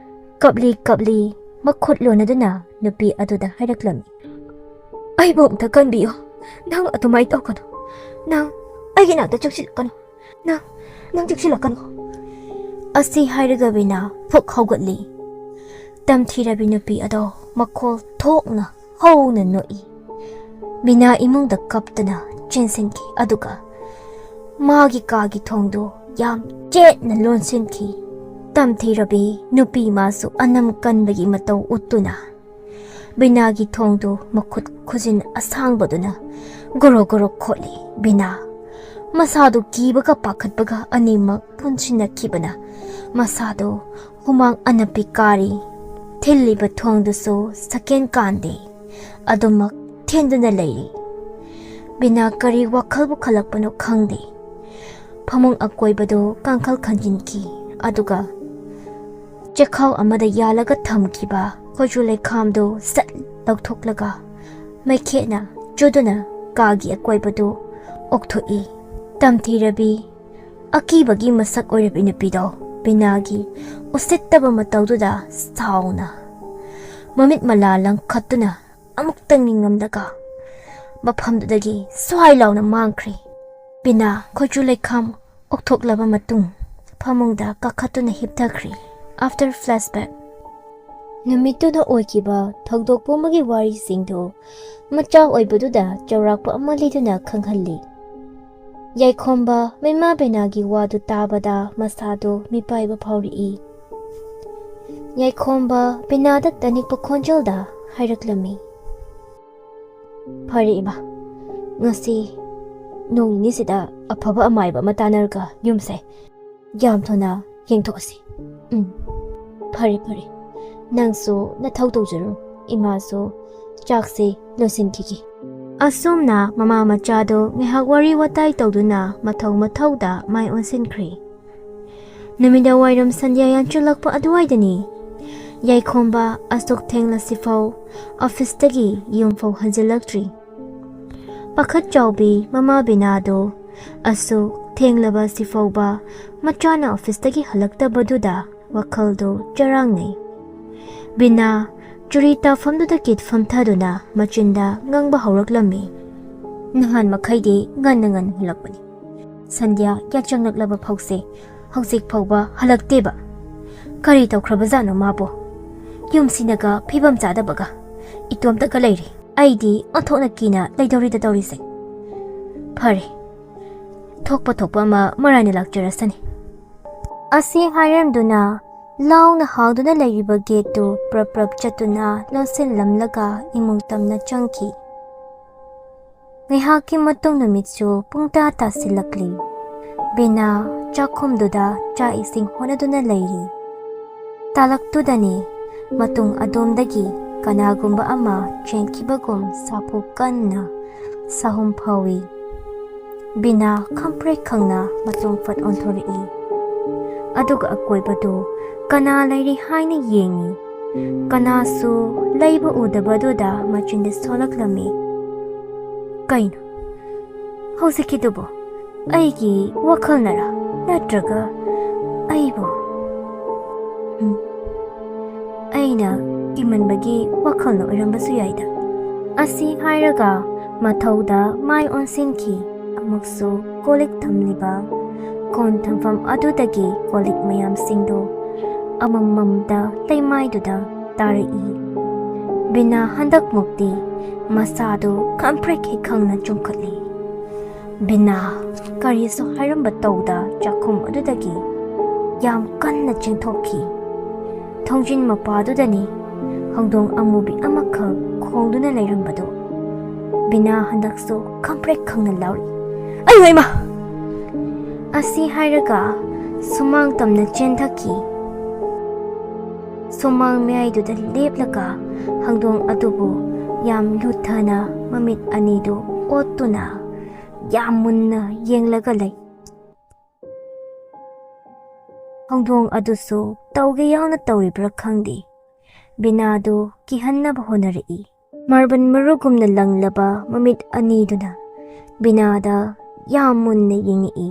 ꯀꯞꯂꯤ ꯀꯞꯂꯤ ꯃꯈꯨꯠ ꯂꯣꯟꯅꯗꯨꯅ ꯅꯨꯄꯤ ꯑꯗꯨꯗ ꯍꯥꯏꯔꯛꯂꯝꯃꯤ, "ꯑꯩꯕꯨ ꯑꯝꯇ ꯀꯟꯕꯤꯌꯨ꯫ ꯅꯪ ꯑꯗꯨꯃꯥꯏꯅ ꯇꯧꯒꯅꯨ꯫ ꯅꯪ ꯑꯩꯒꯤ ꯅꯥꯛꯇ ꯆꯪꯁꯤꯜꯂꯛꯀꯅꯨ꯫ ꯅꯪ, ꯅꯪ ꯆꯪꯁꯤꯜꯂꯛꯀꯅꯨ꯫" ꯑꯁꯤ ꯍꯥꯏꯔꯒ ꯕꯤꯅꯥ ꯐꯨꯛ ꯍꯧꯒꯠꯂꯤ꯫ ꯇꯝꯊꯤꯔꯕꯤ ꯅꯨꯄꯤ ꯑꯗꯣ ꯃꯈꯣꯜ ꯊꯣꯛꯅ ꯍꯧꯅ ꯅꯣꯛꯏ꯫ ꯕꯤꯅꯥ ꯏꯃꯨꯡꯗ ꯀꯞꯇꯅ ꯆꯦꯟꯁꯤꯟꯈꯤ, ꯑꯗꯨꯒ ꯃꯥꯒꯤ ꯀꯥꯒꯤ ꯊꯣꯡꯗꯨ ꯌꯥꯝ ꯆꯦꯠꯅ ꯂꯣꯟꯁꯤꯟꯈꯤ꯫ ꯇꯝꯊꯤꯔꯕꯤ ꯅꯨꯄꯤ ꯃꯥꯁꯨ ꯑꯅꯝ ꯀꯟꯕꯒꯤ ꯃꯇꯧ ꯎꯠꯇꯨꯅ ꯕꯤꯅꯥꯒꯤ ꯊꯣꯡꯗꯨ ꯃꯈꯨꯠ ꯈꯨꯖꯤꯟ ꯑꯁꯥꯡꯕꯗꯨꯅ ꯒꯣꯔꯣ ꯒꯣꯔꯣ ꯈꯣꯠꯂꯤ꯫ ꯕꯤꯅꯥ ꯃꯁꯥꯗꯨ ꯀꯤꯕꯒ ꯄꯥꯈꯠꯄꯒ ꯑꯅꯤꯃꯛ ꯄꯨꯟꯁꯤꯟꯅꯈꯤꯕꯅ ꯃꯁꯥꯗꯨ ꯍꯨꯃꯥꯡ ꯑꯅꯞꯄꯤ ꯀꯥꯔꯤ꯫ ꯊꯤꯜꯂꯤꯕ ꯊꯣꯡꯗꯨꯁꯨ ꯁꯀꯦꯟ ꯀꯥꯟꯗꯦ, ꯑꯗꯨꯃꯛ ꯊꯦꯟꯗꯨꯅ ꯂꯩꯔꯤ꯫ ꯕꯤꯅꯥ ꯀꯔꯤ ꯋꯥꯈꯜꯕꯨ ꯈꯜꯂꯛꯄꯅꯣ ꯈꯪꯗꯦ꯫ ꯐꯃꯨꯡ ꯑꯀꯣꯏꯕꯗꯨ ꯀꯥꯡꯈꯜ ꯈꯟꯖꯤꯟꯈꯤ, ꯑꯗꯨꯒ ꯆꯦꯈꯥꯎ ꯑꯃꯗ ꯌꯥꯜꯂꯒ ꯊꯝꯈꯤꯕ ꯈꯣꯏꯆꯨ ꯂꯩꯈꯥꯝꯗꯨ ꯁꯠ ꯂꯧꯊꯣꯛꯂꯒ ꯃꯩꯈꯦꯠꯅ ꯆꯨꯗꯨꯅ ꯀꯥꯒꯤ ꯑꯀꯣꯏꯕꯗꯨ ꯑꯣꯛꯊꯣꯛꯏ꯫ ꯇꯝꯊꯤꯔꯕꯤ, ꯑꯀꯤꯕꯒꯤ ꯃꯁꯛ ꯑꯣꯏꯔꯕꯤ ꯅꯨꯄꯤꯗꯣ ꯕꯤꯅꯥꯒꯤ ꯎꯁꯤꯠꯇꯕ ꯃꯇꯧꯗꯨꯗ ꯁꯥꯎꯅ ꯃꯃꯤꯠ ꯃꯂꯥ ꯂꯪꯈꯠꯇꯨꯅ ꯑꯃꯨꯛꯇꯪ ꯅꯤꯡꯉꯝꯂꯒ ꯃꯐꯝꯗꯨꯗꯒꯤ ꯁ꯭ꯋꯥꯏ ꯂꯥꯎꯅ ꯃꯥꯡꯈ꯭ꯔꯦ꯫ ꯕꯤꯅꯥ ꯈꯣꯏꯆꯨ ꯂꯩꯈꯥꯝ ꯑꯣꯛꯊꯣꯛꯂꯕ ꯃꯇꯨꯡ ꯐꯃꯨꯡꯗ ꯀꯥꯈꯠꯇꯨꯅ ꯍꯤꯞꯊꯈ꯭ꯔꯦ꯫ After flashback. ꯅꯨꯃꯤꯠꯇꯨꯗ ꯑꯣꯏꯈꯤꯕ ꯊꯧꯗꯣꯛ ꯄꯨꯝꯕꯒꯤ ꯋꯥꯔꯤꯁꯤꯡꯗꯨ ꯃꯆꯥ ꯑꯣꯏꯕꯗꯨꯗ ꯆꯥꯎꯔꯥꯛꯄ ꯑꯃ ꯂꯤꯗꯨꯅ ꯈꯪꯍꯜꯂꯤ꯫ ꯌꯥꯏꯈꯣꯝꯕ ꯃꯩꯃꯥ ꯕꯦꯅꯥꯒꯤ ꯋꯥꯗꯨ ꯇꯥꯕꯗ ꯃꯁꯥꯗꯨ ꯃꯤꯄꯥꯏꯕ ꯐꯥꯎꯔꯛꯏ꯫ ꯌꯥꯏꯈꯣꯝꯕ ꯕꯦꯅꯥꯗ ꯇꯅꯤꯛꯄ ꯈꯣꯟꯖꯦꯜꯗ ꯍꯥꯏꯔꯛꯂꯝꯃꯤ, "ꯐꯔꯦ ꯏꯃꯥ, ꯉꯁꯤ ꯅꯣꯡ ꯅꯤꯅꯤꯁꯤꯗ ꯑꯐꯕ ꯑꯃꯥꯏꯕ ꯑꯃ ꯇꯥꯟꯅꯔꯒ ꯌꯨꯝꯁꯦ ꯌꯥꯝ ꯊꯨꯅ ꯌꯦꯡꯊꯣꯛꯑꯁꯤ꯫ ꯎꯝ, ꯐꯔꯦ ꯐꯔꯦ, ꯅꯪꯁꯨ ꯅꯊꯧ ꯇꯧꯖꯔꯨ, ꯏꯃꯥꯁꯨ ꯆꯥꯛꯁꯦ ꯂꯣꯏꯁꯤꯟꯈꯤꯒꯦ꯫" ꯑꯁꯨꯝꯅ ꯃꯃꯥ ꯃꯆꯥꯗꯣ ꯉꯥꯏꯍꯥꯛ ꯋꯥꯔꯤ ꯋꯥꯇꯥꯏ ꯇꯧꯗꯨꯅ ꯃꯊꯧ ꯃꯊꯧꯗ ꯃꯥꯏ ꯑꯣꯟꯁꯤꯟꯈ꯭ꯔꯦ꯫ ꯅꯨꯃꯤꯗꯥꯡ ꯋꯥꯏꯔꯝ ꯁꯟꯙ꯭ꯌꯥ ꯌꯥꯟꯁꯤꯜꯂꯛꯄ ꯑꯗꯨꯋꯥꯏꯗꯅꯤ꯫ ꯌꯥꯏꯈꯣꯝꯕ ꯑꯁꯨꯛ ꯊꯦꯡꯂꯁꯤꯐꯥꯎ ꯑꯣꯐꯤꯁꯇꯒꯤ ꯌꯨꯝꯐꯥꯎ ꯍꯟꯖꯤꯜꯂꯛꯇ꯭ꯔꯤ꯫ ꯄꯥꯈꯠ ꯆꯥꯎꯕꯤ ꯃꯃꯥ ꯕꯤꯅꯥꯗꯣ ꯑꯁꯨꯛ ꯊꯦꯡꯂꯕ ꯁꯤꯐꯥꯎꯕ ꯃꯆꯥꯅ ꯑꯣꯐꯤꯁꯇꯒꯤ ꯍꯜꯂꯛꯇꯕꯗꯨꯗ ꯋꯥꯈꯜꯗꯣ ꯆꯔꯥꯡꯅꯩ꯫ ꯕꯤꯅꯥ ꯆꯨꯔꯤ ꯇꯥꯐꯝꯗꯨꯗ ꯀꯤꯠ ꯐꯝꯊꯗꯨꯅ ꯃꯆꯤꯟꯗ ꯉꯥꯡꯕ ꯍꯧꯔꯛꯂꯝꯃꯤ, "ꯅꯍꯥꯟ ꯃꯈꯩꯗꯤ ꯉꯟꯅ ꯉꯟꯅ ꯍꯜꯂꯛꯄꯅꯤ꯫ ꯁꯟꯙ꯭ꯌꯥ ꯌꯥꯆꯪꯂꯛꯂꯕ ꯐꯥꯎꯁꯦ ꯍꯧꯖꯤꯛ ꯐꯥꯎꯕ ꯍꯜꯂꯛꯇꯦꯕ꯫ ꯀꯔꯤ ꯇꯧꯈ꯭ꯔꯕꯖꯥꯠꯅꯣ ꯃꯥꯕꯨ? ꯌꯨꯝꯁꯤꯅꯒ ꯐꯤꯕꯝ ꯆꯥꯗꯕꯒ꯫ "ꯏꯇꯣꯝꯇꯒ ꯂꯩꯔꯤ꯫ ꯑꯩꯗꯤ ꯑꯣꯟꯊꯣꯛꯅ ꯀꯤꯅ ꯂꯩꯗꯧꯔꯤꯗ ꯇꯧꯔꯤꯁꯦ꯫ ꯐꯔꯦ, ꯊꯣꯛꯄ ꯊꯣꯛꯄ ꯑꯃ ꯃꯔꯥꯏꯅ ꯂꯥꯛꯆꯔꯁꯅꯤ"꯫ ꯑꯁꯤ ꯍꯥꯏꯔꯝꯗꯨꯅ ꯂꯥꯎꯅ ꯍꯥꯡꯗꯨꯅ ꯂꯩꯔꯤꯕ ꯒꯦꯠꯇꯨ ꯄ꯭ꯔꯞ ꯄ꯭ꯔꯞ ꯆꯠꯇꯨꯅ ꯂꯣꯟꯁꯤꯜꯂꯝꯂꯒ ꯏꯃꯨꯡ ꯇꯝꯅ ꯆꯪꯈꯤ꯫ ꯉꯥꯏꯍꯥꯛꯀꯤ ꯃꯇꯨꯡ ꯅꯨꯃꯤꯠꯁꯨ ꯄꯨꯡ ꯇꯔꯥ ꯇꯥꯁꯤꯜꯂꯛꯂꯤ꯫ ꯕꯤꯅꯥ ꯆꯥꯛꯈꯨꯝꯗꯨꯗ ꯆꯥꯛ ꯏꯁꯤꯡ ꯍꯣꯠꯅꯗꯨꯅ ꯂꯩꯔꯤ꯫ ꯇꯥꯂꯛꯇꯨꯗꯅꯤ ꯃꯇꯨꯡ ꯑꯗꯣꯝꯗꯒꯤ ꯀꯅꯥꯒꯨꯝꯕ ꯑꯃ ꯆꯦꯟꯈꯤꯕꯒꯨꯝ ꯁꯥꯐꯨ ꯀꯟꯅ ꯁꯥꯍꯨꯝ ꯐꯥꯎꯏ꯫ ꯕꯤꯅꯥ ꯈꯪꯄ꯭ꯔꯦꯛ ꯈꯪꯅ ꯃꯇꯨꯡ ꯐꯠ ꯑꯣꯟꯊꯣꯔꯛꯏ꯫ ꯑꯗꯨꯒ ꯑꯀꯣꯏꯕꯗꯨ ꯀꯅꯥ ꯂꯩꯔꯤ ꯍꯥꯏꯅ ꯌꯦꯡꯏ꯫ ꯀꯅꯥꯁꯨ ꯂꯩꯕ ꯎꯗꯕꯗꯨꯗ ꯃꯆꯤꯟꯗ ꯁꯣꯜꯂꯛꯂꯝꯃꯤ꯫ "ꯀꯩꯅꯣ ꯍꯧꯖꯤꯛꯀꯤꯗꯨꯕꯣ? ꯑꯩꯒꯤ ꯋꯥꯈꯜꯅꯔ? ꯅꯠꯇ꯭ꯔꯒ ꯑꯩꯕꯨ? ꯎꯝ, ꯑꯩꯅ ꯀꯤꯃꯟꯕꯒꯤ ꯋꯥꯈꯜꯅ ꯑꯣꯏꯔꯝꯕꯁꯨ ꯌꯥꯏꯗ"꯫ ꯑꯁꯤ ꯍꯥꯏꯔꯒ ꯃꯊꯧꯗ ꯃꯥꯏ ꯑꯣꯟꯁꯤꯟꯈꯤ꯫ ꯑꯃꯨꯛꯁꯨ ꯀꯣꯜꯂꯤꯛ ꯊꯝꯂꯤꯕ ꯀꯣꯟ ꯊꯝꯐꯝ ꯑꯗꯨꯗꯒꯤ ꯀꯣꯜꯂꯤꯛ ꯃꯌꯥꯝꯁꯤꯡꯗꯨ ꯑꯃꯃꯝꯗ ꯂꯩꯃꯥꯏꯗꯨꯗ ꯇꯥꯔꯛꯏ꯫ ꯕꯤꯅꯥ ꯍꯟꯗꯛꯃꯨꯛꯇꯤ ꯃꯁꯥꯗꯨ ꯈꯪꯄ꯭ꯔꯦꯛ ꯍꯦꯛ ꯈꯪꯅ ꯆꯣꯡꯈꯠꯂꯤ꯫ ꯕꯤꯅꯥ ꯀꯔꯤꯁꯨ ꯍꯥꯏꯔꯝꯕ ꯇꯧꯗ ꯆꯥꯛꯈꯨꯝ ꯑꯗꯨꯗꯒꯤ ꯌꯥꯝ ꯀꯟꯅ ꯆꯦꯟꯊꯣꯛꯈꯤ꯫ ꯊꯣꯡꯖꯤꯟ ꯃꯄꯥꯗꯨꯗꯅꯤ ꯍꯧꯗꯣꯡ ꯑꯃꯨꯕꯤ ꯑꯃꯈꯛ ꯈꯣꯡꯗꯨꯅ ꯂꯩꯔꯝꯕꯗꯨ꯫ ꯕꯤꯅꯥ ꯍꯟꯗꯛꯁꯨ ꯈꯪꯄ꯭ꯔꯦꯛ ꯈꯪꯅ ꯂꯥꯎꯔꯛꯏ, "ꯑꯩ ꯏꯃꯥ!" ꯑꯁꯤ ꯍꯥꯏꯔꯒ ꯁꯨꯃꯥꯡ ꯇꯝꯅ ꯆꯦꯟꯊꯈꯤ꯫ ꯁꯨꯃꯥꯡ ꯃꯌꯥꯏꯗꯨꯗ ꯂꯦꯞꯂꯒ ꯍꯧꯗꯣꯡ ꯑꯗꯨꯕꯨ ꯌꯥꯝ ꯂꯨꯊꯅ ꯃꯃꯤꯠ ꯑꯅꯤꯗꯨ ꯑꯣꯠꯇꯨꯅ ꯌꯥꯝ ꯃꯨꯟꯅ ꯌꯦꯡꯂꯒ ꯂꯩ꯫ ꯍꯧꯗꯣꯡ ꯑꯗꯨꯁꯨ ꯇꯧꯒꯦ ꯌꯥꯎꯅ ꯇꯧꯔꯤꯕ꯭ꯔꯥ ꯈꯪꯗꯦ, ꯕꯤꯅꯥꯗꯨ ꯀꯤꯍꯟꯅꯕ ꯍꯣꯠꯅꯔꯛꯏ꯫ ꯃꯥꯔꯕꯜ ꯃꯔꯨꯒꯨꯝꯅ ꯂꯪꯂꯕ ꯃꯃꯤꯠ ꯑꯅꯤꯗꯨꯅ ꯕꯤꯅꯥꯗ ꯌꯥꯝ ꯃꯨꯟꯅ ꯌꯦꯡꯉꯛꯏ꯫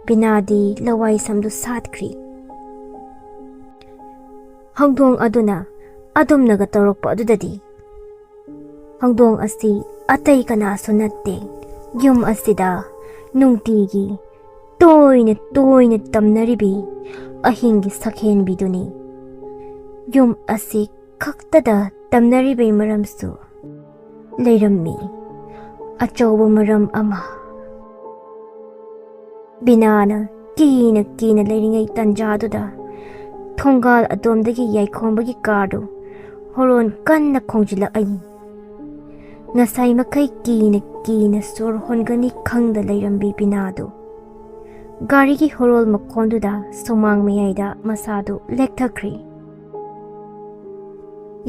ꯕꯤꯅꯥꯗꯤ ꯂꯋꯥꯏ ꯁꯝꯗꯨ ꯁꯥꯠꯈ꯭ꯔꯤ꯫ ꯍꯧꯗꯣꯡ ꯑꯗꯨꯅ ꯑꯗꯨꯝꯅꯒ ꯇꯧꯔꯛꯄ ꯑꯗꯨꯗꯗꯤ, ꯍꯧꯗꯣꯡ ꯑꯁꯤ ꯑꯇꯩ ꯀꯅꯥꯁꯨ ꯅꯠꯇꯦ, ꯌꯨꯝ ꯑꯁꯤꯗ ꯅꯨꯡꯇꯤꯒꯤ ꯇꯣꯏꯅ ꯇꯣꯏꯅ ꯇꯝꯅꯔꯤꯕꯤ ꯑꯍꯤꯡꯒꯤ ꯁꯛꯍꯦꯟꯕꯤꯗꯨꯅꯤ꯫ ꯌꯨꯝ ꯑꯁꯤ ꯈꯛꯇꯗ ꯇꯝꯅꯔꯤꯕꯒꯤ ꯃꯔꯝꯁꯨ ꯂꯩꯔꯝꯃꯤ꯫ ꯑꯆꯧꯕ ꯃꯔꯝ ꯑꯃ꯫ ꯕꯤꯅꯥꯅ ꯀꯤꯅ ꯀꯤꯅ ꯂꯩꯔꯤꯉꯩ ꯇꯥꯟꯖꯥꯗꯨꯗ ꯊꯣꯡꯒꯥꯜ ꯑꯗꯣꯝꯗꯒꯤ ꯌꯥꯏꯈꯣꯝꯕꯒꯤ ꯀꯥꯔꯗꯨ ꯍꯣꯔꯣꯟ ꯀꯟꯅ ꯈꯣꯡꯖꯤꯜꯂꯛꯏ꯫ ꯉꯁꯥꯏ ꯃꯈꯩ ꯀꯤꯅ ꯀꯤꯅ ꯁꯣꯔ ꯍꯣꯟꯒꯅꯤ ꯈꯪꯗ ꯂꯩꯔꯝꯕꯤ ꯕꯤꯅꯥꯗꯨ ꯒꯥꯔꯤꯒꯤ ꯍꯣꯔꯣꯜ ꯃꯈꯣꯟꯗꯨꯗ ꯁꯨꯃꯥꯡ ꯃꯌꯥꯏꯗ ꯃꯁꯥꯗꯨ ꯂꯦꯛꯊꯈ꯭ꯔꯦ꯫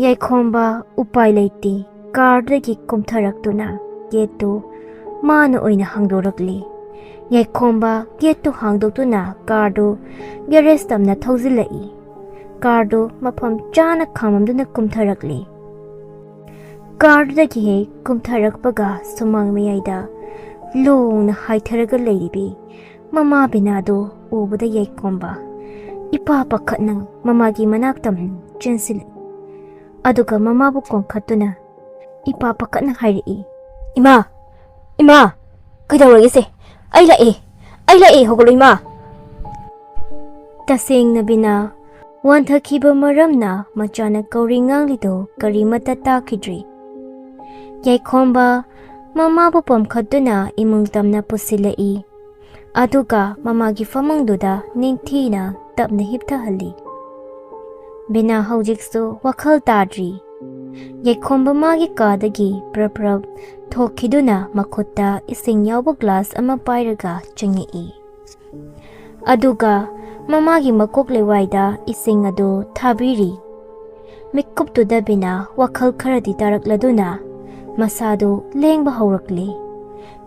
ꯌꯥꯏꯈꯣꯝꯕ ꯎꯄꯥꯏ ꯂꯩꯇꯦ, ꯀꯥꯔꯗꯒꯤ ꯀꯨꯝꯊꯔꯛꯇꯨꯅ ꯒꯦꯠꯇꯨ ꯃꯥꯅ ꯑꯣꯏꯅ ꯍꯥꯡꯗꯣꯔꯛꯂꯤ꯫ ꯌꯥꯏꯈꯣꯝꯕ ꯒꯦꯠꯇꯨ ꯍꯥꯡꯗꯣꯛꯇꯨꯅ ꯀꯥꯔꯗꯨ ꯒꯦꯔꯦꯖ ꯇꯝꯅ ꯊꯧꯖꯤꯜꯂꯛꯏ꯫ ꯀꯥꯔꯗꯨ ꯃꯐꯝ ꯆꯥꯅ ꯈꯥꯝꯃꯝꯗꯨꯅ ꯀꯨꯝꯊꯔꯛꯂꯤ꯫ ꯀꯥꯔꯗꯨꯗꯒꯤ ꯍꯦꯛ ꯀꯨꯝꯊꯔꯛꯄꯒ ꯁꯨꯃꯥꯡ ꯃꯌꯥꯏꯗ ꯂꯣꯡꯅ ꯍꯥꯏꯊꯔꯒ ꯂꯩꯔꯤꯕꯤ ꯃꯃꯥ ꯕꯤꯅꯥꯗꯨ ꯎꯕꯗ ꯌꯥꯏꯈꯣꯝꯕ ꯏꯄꯥ ꯄꯥꯈꯠꯅ ꯃꯃꯥꯒꯤ ꯃꯅꯥꯛꯇ ꯆꯦꯟꯁꯤꯜꯂꯛꯏ꯫ ꯑꯗꯨꯒ ꯃꯃꯥꯕꯨ ꯀꯣꯟꯈꯠꯇꯨꯅ ꯏꯄꯥ ꯄꯥꯈꯠꯅ ꯍꯥꯏꯔꯛꯏ, "ꯏꯃꯥ, ꯏꯃꯥ, ꯀꯩꯗꯧꯔꯒꯦꯁꯦ? ꯑꯩ ꯂꯥꯛꯑꯦ, ꯑꯩ ꯂꯥꯛꯑꯦ, ꯍꯧꯒꯠꯂꯣ ꯏꯃꯥ!" ꯇꯁꯦꯡꯅ ꯕꯤꯅꯥ ꯋꯥꯟꯊꯈꯤꯕ ꯃꯔꯝꯅ ꯃꯆꯥꯅ ꯀꯧꯔꯤ ꯉꯥꯡꯂꯤꯗꯨ ꯀꯔꯤꯃꯠꯇ ꯇꯥꯈꯤꯗ꯭ꯔꯤ꯫ ꯌꯥꯏꯈꯣꯝꯕ ꯃꯃꯥꯕꯨ ꯄꯣꯝꯈꯠꯇꯨꯅ ꯏꯃꯨꯡ ꯇꯝꯅ ꯄꯨꯁꯤꯜꯂꯛꯏ꯫ ꯑꯗꯨꯒ ꯃꯃꯥꯒꯤ ꯐꯃꯨꯡꯗꯨꯗ ꯅꯤꯡꯊꯤꯅ ꯇꯞꯅ ꯍꯤꯞꯊꯍꯜꯂꯤ꯫ ꯕꯤꯅꯥ ꯍꯧꯖꯤꯛꯁꯨ ꯋꯥꯈꯜ ꯇꯥꯗ꯭ꯔꯤ꯫ ꯌꯥꯏꯈꯣꯝꯕ ꯃꯥꯒꯤ ꯀꯥꯗꯒꯤ ꯄ꯭ꯔꯞ ꯄ꯭ꯔꯞ ꯊꯣꯛꯈꯤꯗꯨꯅ ꯃꯈꯨꯠꯇ ꯏꯁꯤꯡ ꯌꯥꯎꯕ ꯒ꯭ꯂꯥꯁ ꯑꯃ ꯄꯥꯏꯔꯒ ꯆꯪꯉꯛꯏ꯫ ꯑꯗꯨꯒ ꯃꯃꯥꯒꯤ ꯃꯀꯣꯛ ꯂꯩꯋꯥꯏꯗ ꯏꯁꯤꯡ ꯑꯗꯨ ꯊꯥꯕꯤꯔꯤ꯫ ꯃꯤꯠꯀꯨꯞꯇꯨꯗ ꯕꯤꯅꯥ ꯋꯥꯈꯜ ꯈꯔꯗꯤ ꯇꯥꯔꯛꯂꯗꯨꯅ ꯃꯁꯥꯗꯨ ꯂꯦꯡꯕ ꯍꯧꯔꯛꯂꯦ꯫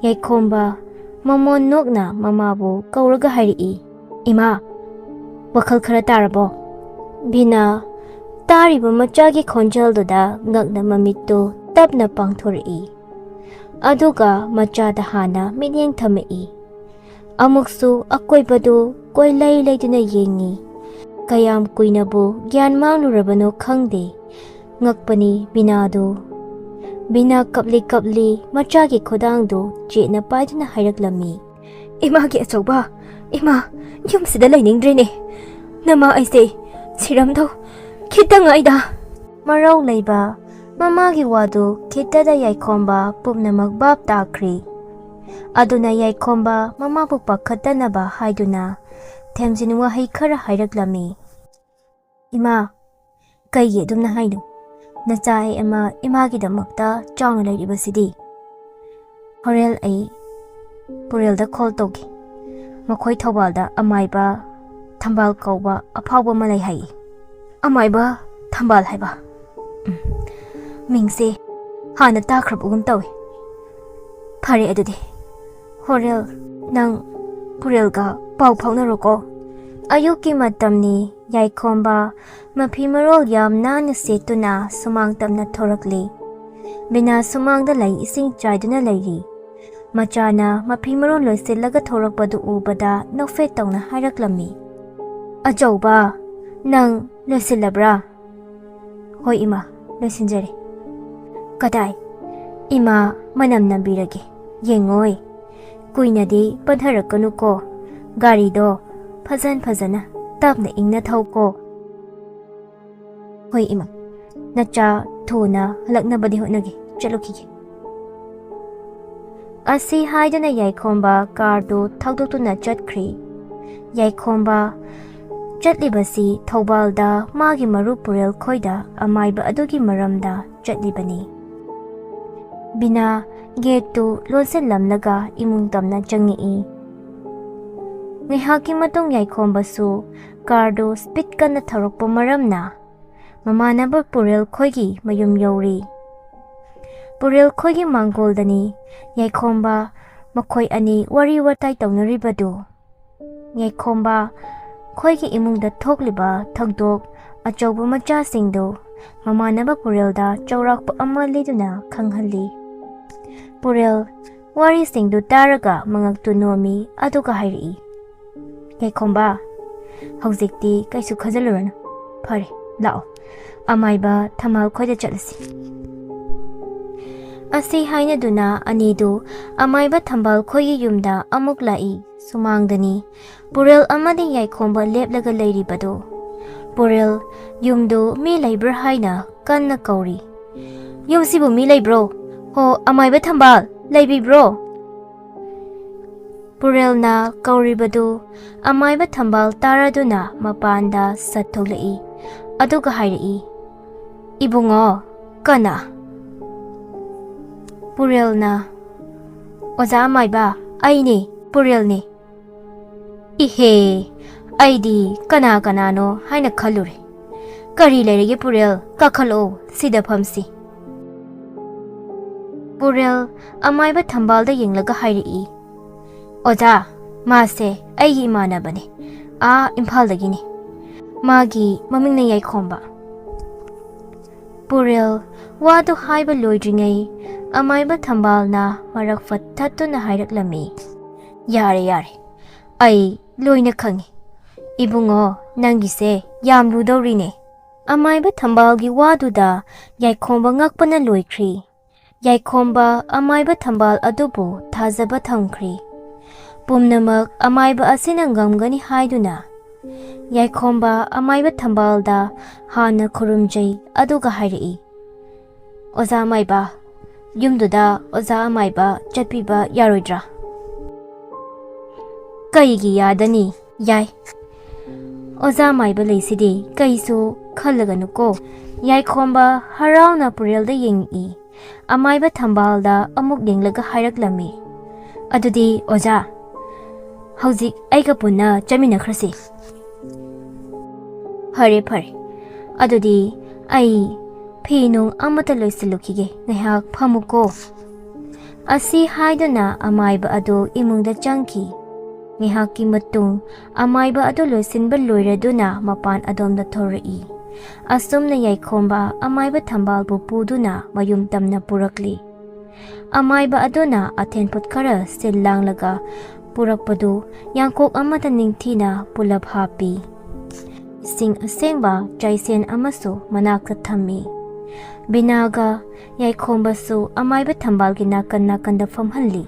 ꯌꯥꯏꯈꯣꯝꯕ ꯃꯃꯣꯟ ꯅꯣꯛꯅ ꯃꯃꯥꯕꯨ ꯀꯧꯔꯒ ꯍꯥꯏꯔꯛꯏ, "ꯏꯃꯥ, ꯋꯥꯈꯜ ꯈꯔ ꯇꯥꯔꯕꯣ?" ꯕꯤꯅꯥ ꯇꯥꯔꯤꯕ ꯃꯆꯥꯒꯤ ꯈꯣꯟꯖꯦꯜꯗꯨꯗ ꯉꯛꯅ ꯃꯃꯤꯠꯇꯨ ꯇꯞꯅ ꯄꯥꯡꯊꯣꯔꯛꯏ꯫ ꯑꯗꯨꯒ ꯃꯆꯥꯗ ꯍꯥꯟꯅ ꯃꯤꯠꯌꯦꯡ ꯊꯝꯃꯛꯏ꯫ ꯑꯃꯨꯛꯁꯨ ꯑꯀꯣꯏꯕꯗꯨ ꯀꯣꯏꯂꯩ ꯂꯩꯗꯨꯅ ꯌꯦꯡꯉꯤ꯫ ꯀꯌꯥꯝ ꯀꯨꯏꯅꯕꯨ ꯒ꯭ꯌꯥꯟ ꯃꯥꯡꯂꯨꯔꯕꯅꯣ ꯈꯪꯗꯦ꯫ ꯉꯛꯄꯅꯤ ꯕꯤꯅꯥꯗꯨ꯫ ꯕꯤꯅꯥ ꯀꯞꯂꯤ ꯀꯞꯂꯤ ꯃꯆꯥꯒꯤ ꯈꯨꯗꯥꯡꯗꯨ ꯆꯦꯠꯅ ꯄꯥꯏꯗꯨꯅ ꯍꯥꯏꯔꯛꯂꯝꯃꯤ, "ꯏꯃꯥꯒꯤ ꯑꯆꯧꯕ, ꯏꯃꯥ, ꯌꯨꯝꯁꯤꯗ ꯂꯩꯅꯤꯡꯗ꯭ꯔꯦꯅꯦ꯫ ꯅꯃꯥ ꯑꯩꯁꯦ ꯁꯤꯔꯝꯗꯧ ꯈꯤꯇꯪ ꯉꯥꯏꯗ!" ꯃꯔꯧ ꯂꯩꯕ ꯃꯃꯥꯒꯤ ꯋꯥꯗꯨ ꯈꯤꯇꯗ ꯌꯥꯏꯈꯣꯝꯕ ꯄꯨꯝꯅꯃꯛ ꯚꯥꯞ ꯇꯥꯈ꯭ꯔꯤ꯫ ꯑꯗꯨꯅ ꯌꯥꯏꯈꯣꯝꯕ ꯃꯃꯥꯕꯨ ꯄꯥꯈꯠꯇꯅꯕ ꯍꯥꯏꯗꯨꯅ ꯊꯦꯝꯖꯤꯟ ꯋꯥꯍꯩ ꯈꯔ ꯍꯥꯏꯔꯛꯂꯝꯃꯤ꯫ "ꯏꯃꯥ, ꯀꯩꯒꯤ ꯑꯗꯨꯝꯅ ꯍꯥꯏꯅꯣ? ꯅꯆꯥ ꯑꯩ ꯑꯃ ꯏꯃꯥꯒꯤꯗꯃꯛꯇ ꯆꯥꯎꯅ ꯂꯩꯔꯤꯕꯁꯤꯗꯤ?" "ꯍꯣꯔꯦꯟ ꯑꯩ ꯄꯨꯔꯦꯜꯗ ꯀꯣꯜ ꯇꯧꯒꯦ꯫ ꯃꯈꯣꯏ ꯊꯧꯕꯥꯜꯗ ꯑꯃꯥꯏꯕ ꯊꯝꯕꯥꯜ ꯀꯧꯕ ꯑꯐꯥꯎꯕ ꯑꯃ ꯂꯩ ꯍꯥꯏꯌꯦ꯫" "ꯑꯃꯥꯏꯕ ꯊꯝꯕꯥꯜ ꯍꯥꯏꯕ? ꯎꯝ, ꯃꯤꯡꯁꯦ ꯍꯥꯟꯅ ꯇꯥꯈ꯭ꯔꯕꯒꯨꯝ ꯇꯧꯏ꯫ ꯐꯔꯦ ꯑꯗꯨꯗꯤ, ꯍꯣꯔꯦꯟ ꯅꯪ ꯄꯨꯔꯦꯜꯒ ꯄꯥꯎ ꯐꯥꯎꯅꯔꯣꯀꯣ꯫" ꯑꯌꯨꯛꯀꯤ ꯃꯇꯝꯅꯤ꯫ ꯌꯥꯏꯈꯣꯝꯕ ꯃꯐꯤ ꯃꯔꯣꯜ ꯌꯥꯝ ꯅꯥꯟꯅ ꯁꯦꯠꯇꯨꯅ ꯁꯨꯃꯥꯡ ꯇꯝꯅ ꯊꯣꯔꯛꯂꯤ꯫ ꯕꯤꯅꯥ ꯁꯨꯃꯥꯡꯗ ꯂꯩ ꯏꯁꯤꯡ ꯆꯥꯏꯗꯨꯅ ꯂꯩꯔꯤ꯫ ꯃꯆꯥꯅ ꯃꯐꯤ ꯃꯔꯣꯜ ꯂꯣꯏꯁꯤꯜꯂꯒ ꯊꯣꯔꯛꯄꯗꯨ ꯎꯕꯗ ꯅꯣꯛꯐꯦꯠ ꯇꯧꯅ ꯍꯥꯏꯔꯛꯂꯝꯃꯤ꯫ "ꯑꯆꯧꯕ, ꯅꯪ ꯂꯣꯏꯁꯤꯜꯂꯕ꯭ꯔꯥ?" "ꯍꯣꯏ ꯏꯃꯥ, ꯂꯣꯏꯁꯤꯟꯖꯔꯦ꯫" "ꯀꯗꯥꯏ? ꯏꯃꯥ ꯃꯅꯝ ꯅꯝꯕꯤꯔꯒꯦ, ꯌꯦꯡꯉꯣꯏ꯫ ꯀꯨꯏꯅꯗꯤ ꯄꯟꯊꯔꯛꯀꯅꯨꯀꯣ꯫ ꯒꯥꯔꯤꯗꯣ ꯐꯖꯟ ꯐꯖꯅ ꯇꯞꯅ ꯏꯪꯅ ꯊꯧꯀꯣ꯫" "ꯍꯣꯏ ꯏꯃꯥ, ꯅꯆꯥ ꯊꯨꯅ ꯍꯜꯂꯛꯅꯕꯗꯤ ꯍꯣꯠꯅꯒꯦ, ꯆꯠꯂꯨꯈꯤꯒꯦ꯫" ꯑꯁꯤ ꯍꯥꯏꯗꯨꯅ ꯌꯥꯏꯈꯣꯝꯕ ꯀꯥꯔꯗꯨ ꯊꯧꯗꯣꯛꯇꯨꯅ ꯆꯠꯈ꯭ꯔꯤ꯫ ꯌꯥꯏꯈꯣꯝꯕ ꯆꯠꯂꯤꯕꯁꯤ ꯊꯧꯕꯥꯜꯗ ꯃꯥꯒꯤ ꯃꯔꯨꯞ ꯄꯨꯔꯦꯜ ꯈꯣꯏꯗ ꯑꯃꯥꯏꯕ ꯑꯗꯨꯒꯤ ꯃꯔꯝꯗ ꯆꯠꯂꯤꯕꯅꯤ꯫ ꯕꯤꯅꯥ ꯒꯦꯠꯇꯨ ꯂꯣꯟꯁꯤꯜꯂꯝꯂꯒ ꯏꯃꯨꯡ ꯇꯝꯅ ꯆꯪꯉꯛꯏ꯫ ꯉꯥꯏꯍꯥꯛꯀꯤ ꯃꯇꯨꯡ ꯌꯥꯏꯈꯣꯝꯕꯁꯨ ꯀꯥꯔꯗꯨ ꯁ꯭ꯄꯤꯠ ꯀꯟꯅ ꯊꯧꯔꯛꯄ ꯃꯔꯝꯅ ꯃꯃꯥꯟꯅꯕ ꯄꯨꯔꯦꯜ ꯈꯣꯏꯒꯤ ꯃꯌꯨꯝ ꯌꯧꯔꯤ꯫ ꯄꯨꯔꯦꯜ ꯈꯣꯏꯒꯤ ꯃꯥꯡꯒꯣꯜꯗꯅꯤ ꯌꯥꯏꯈꯣꯝꯕ ꯃꯈꯣꯏ ꯑꯅꯤ ꯋꯥꯔꯤ ꯋꯥꯇꯥꯏ ꯇꯧꯅꯔꯤꯕꯗꯨ꯫ ꯌꯥꯏꯈꯣꯝꯕ ꯈꯣꯏꯒꯤ ꯏꯃꯨꯡꯗ ꯊꯣꯛꯂꯤꯕ ꯊꯧꯗꯣꯛ ꯑꯆꯧꯕ ꯃꯆꯥꯁꯤꯡꯗꯨ ꯃꯃꯥꯟꯅꯕ ꯄꯨꯔꯦꯜꯗ ꯆꯥꯎꯔꯥꯛꯄ ꯑꯃ ꯂꯤꯗꯨꯅ ꯈꯪꯍꯜꯂꯤ꯫ ꯄꯨꯔꯦꯜ ꯋꯥꯔꯤꯁꯤꯡꯗꯨ ꯇꯥꯔꯒ ꯃꯉꯛꯇꯨ ꯅꯣꯝꯃꯤ, ꯑꯗꯨꯒ ꯍꯥꯏꯔꯛꯏ, "ꯌꯥꯏꯈꯣꯝꯕ, ꯍꯧꯖꯤꯛꯇꯤ ꯀꯩꯁꯨ ꯈꯟꯖꯤꯜꯂꯨꯔꯅꯨ꯫ ꯐꯔꯦ, ꯂꯥꯛꯑꯣ, ꯑꯃꯥꯏꯕ ꯊꯝꯕꯥꯜ ꯈꯣꯏꯗ ꯆꯠꯂꯁꯤ꯫" ꯑꯁꯤ ꯍꯥꯏꯅꯗꯨꯅ ꯑꯅꯤꯗꯨ ꯑꯃꯥꯏꯕ ꯊꯝꯕꯥꯜ ꯈꯣꯏꯒꯤ ꯌꯨꯝꯗ ꯑꯃꯨꯛ ꯂꯥꯛꯏ꯫ ꯁꯨꯃꯥꯡꯗꯅꯤ ꯄꯨꯔꯦꯜ ꯑꯃꯗꯤ ꯌꯥꯏꯈꯣꯝꯕ ꯂꯦꯞꯂꯒ ꯂꯩꯔꯤꯕꯗꯨ꯫ ꯄꯨꯔꯦꯜ ꯌꯨꯝꯗꯨ ꯃꯤ ꯂꯩꯕ꯭ꯔꯥ ꯍꯥꯏꯅ ꯀꯟꯅ ꯀꯧꯔꯤ꯫ "ꯌꯨꯝꯁꯤꯕꯨ ꯃꯤ ꯂꯩꯕ꯭ꯔꯣ? ꯍꯣ, ꯑꯃꯥꯏꯕ ꯊꯝꯕꯥꯜ ꯂꯩꯕꯤꯕ꯭ꯔꯣ?" ꯄꯨꯔꯦꯜꯅ ꯀꯧꯔꯤꯕꯗꯨ ꯑꯃꯥꯏꯕ ꯊꯝꯕꯥꯜ ꯇꯥꯔꯗꯨꯅ ꯃꯄꯥꯟꯗ ꯁꯠ ꯊꯣꯛꯂꯛꯏ꯫ ꯑꯗꯨꯒ ꯍꯥꯏꯔꯛꯏ, "ꯏꯕꯨꯡꯉꯣ, ꯀꯅꯥ?" ꯄꯨꯔꯦꯜꯅ, "ꯑꯣꯖꯥ ꯑꯃꯥꯏꯕ, ꯑꯩꯅꯦ, ꯄꯨꯔꯦꯜꯅꯦ꯫" "ꯏꯍꯦ, ꯑꯩꯗꯤ ꯀꯅꯥ ꯀꯅꯥꯅꯣ ꯍꯥꯏꯅ ꯈꯜꯂꯨꯔꯦ꯫ ꯀꯔꯤ ꯂꯩꯔꯒꯦ ꯄꯨꯔꯦꯜ? ꯀꯥꯈꯠꯂꯛꯑꯣ, ꯁꯤꯗ ꯐꯝꯁꯤ꯫" ꯄꯨꯔꯦꯜ ꯑꯃꯥꯏꯕ ꯊꯝꯕꯥꯜꯗ ꯌꯦꯡꯂꯒ ꯍꯥꯏꯔꯛꯏ, "ꯑꯣꯖꯥ, ꯃꯥꯁꯦ ꯑꯩꯒꯤ ꯏꯃꯥꯟꯅꯕꯅꯦ, ꯑꯥ ꯏꯝꯐꯥꯜꯗꯒꯤꯅꯦ꯫ ꯃꯥꯒꯤ ꯃꯃꯤꯡꯅ ꯌꯥꯏꯈꯣꯝꯕ꯫" ꯄꯨꯔꯦꯜ ꯋꯥꯗꯨ ꯍꯥꯏꯕ ꯂꯣꯏꯗ꯭ꯔꯤꯉꯩ ꯑꯃꯥꯏꯕ ꯊꯝꯕꯥꯜꯅ ꯃꯔꯛ ꯐꯠ ꯊꯠꯇꯨꯅ ꯍꯥꯏꯔꯛꯂꯝꯃꯤ, "ꯌꯥꯔꯦ, ꯌꯥꯔꯦ, ꯑꯩ ꯂꯣꯏꯅ ꯈꯪꯉꯤ꯫ ꯏꯕꯨꯡꯉꯣ, ꯅꯪꯒꯤꯁꯦ ꯌꯥꯝ ꯂꯨꯗꯧꯔꯤꯅꯦ꯫" ꯑꯃꯥꯏꯕ ꯊꯝꯕꯥꯜꯒꯤ ꯋꯥꯗꯨꯗ ꯌꯥꯏꯈꯣꯝꯕ ꯉꯛꯄꯅ ꯂꯣꯏꯈ꯭ꯔꯤ꯫ ꯌꯥꯏꯈꯣꯝꯕ ꯑꯃꯥꯏꯕ ꯊꯝꯕꯥꯜ ꯑꯗꯨꯕꯨ ꯊꯥꯖꯕ ꯊꯝꯈ꯭ꯔꯤ꯫ ꯄꯨꯝꯅꯃꯛ ꯑꯃꯥꯏꯕ ꯑꯁꯤꯅ ꯉꯝꯒꯅꯤ ꯍꯥꯏꯗꯨꯅ ꯌꯥꯏꯈꯣꯝꯕ ꯑꯃꯥꯏꯕ ꯊꯝꯕꯥꯜꯗ ꯍꯥꯟꯅ ꯈꯨꯔꯨꯝꯖꯩ, ꯑꯗꯨꯒ ꯍꯥꯏꯔꯛꯏ, "ꯑꯣꯖꯥ ꯑꯃꯥꯏꯕ, ꯌꯨꯝꯗꯨꯗ ꯑꯣꯖꯥ ꯑꯃꯥꯏꯕ ꯆꯠꯄꯤꯕ ꯌꯥꯔꯣꯏꯗ꯭ꯔꯥ?" "ꯀꯩꯒꯤ ꯌꯥꯗꯅꯤ? ꯌꯥꯏ꯫ ꯑꯣꯖꯥ ꯑꯃꯥꯏꯕ ꯂꯩꯁꯤꯗꯤ, ꯀꯩꯁꯨ ꯈꯜꯂꯒꯅꯨꯀꯣ꯫" ꯌꯥꯏꯈꯣꯝꯕ ꯍꯔꯥꯎꯅ ꯄꯨꯔꯦꯜꯗ ꯌꯦꯡꯉꯛꯏ꯫ ꯑꯃꯥꯏꯕ ꯊꯝꯕꯥꯜꯗ ꯑꯃꯨꯛ ꯌꯦꯡꯂꯒ ꯍꯥꯏꯔꯛꯂꯝꯃꯤ, "ꯑꯗꯨꯗꯤ ꯑꯣꯖꯥ, ꯍꯧꯖꯤꯛ ꯑꯩꯒ ꯄꯨꯟꯅ ꯆꯠꯃꯤꯟꯅꯈ꯭ꯔꯁꯤ꯫" "ꯐꯔꯦ, ꯐꯔꯦ꯫ ꯑꯗꯨꯗꯤ ꯑꯩ ꯐꯤ ꯅꯨꯡ ꯑꯃꯠꯇ ꯂꯣꯏꯁꯤꯜꯂꯨꯈꯤꯒꯦ, ꯉꯥꯏꯍꯥꯛ ꯐꯝꯃꯨꯀꯣ꯫" ꯑꯁꯤ ꯍꯥꯏꯗꯨꯅ ꯑꯃꯥꯏꯕ ꯑꯗꯨ ꯏꯃꯨꯡꯗ ꯆꯪꯈꯤ꯫ ꯉꯥꯏꯍꯥꯛꯀꯤ ꯃꯇꯨꯡ ꯑꯃꯥꯏꯕ ꯑꯗꯨ ꯂꯣꯏꯁꯤꯟꯕ ꯂꯣꯏꯔꯗꯨꯅ ꯃꯄꯥꯟ ꯑꯗꯣꯝꯗ ꯊꯣꯔꯛꯏ꯫ ꯑꯁꯨꯝꯅ ꯌꯥꯏꯈꯣꯝꯕ ꯑꯃꯥꯏꯕ ꯊꯝꯕꯥꯜꯕꯨ ꯄꯨꯗꯨꯅ ꯃꯌꯨꯝ ꯇꯝꯅ ꯄꯨꯔꯛꯂꯤ꯫ ꯑꯃꯥꯏꯕ ꯑꯗꯨꯅ ꯑꯊꯦꯟ ꯄꯣꯠ ꯈꯔ ꯁꯤꯜ ꯂꯥꯡꯂꯒ ꯄꯨꯔꯛꯄꯗꯨ ꯌꯥꯡꯀꯣꯛ ꯑꯃꯗ ꯅꯤꯡꯊꯤꯅ ꯄꯨꯂꯞ ꯍꯥꯞꯄꯤ꯫ ꯏꯁꯤꯡ ꯑꯁꯦꯡꯕ ꯆꯥꯏꯁꯦꯟ ꯑꯃꯁꯨ ꯃꯅꯥꯛꯇ ꯊꯝꯃꯤ꯫ ꯕꯤꯅꯥꯒ ꯌꯥꯏꯈꯣꯝꯕꯁꯨ ꯑꯃꯥꯏꯕ ꯊꯝꯕꯥꯜꯒꯤ ꯅꯥꯀꯟ ꯅꯥꯀꯟꯗ ꯐꯝꯍꯜꯂꯤ꯫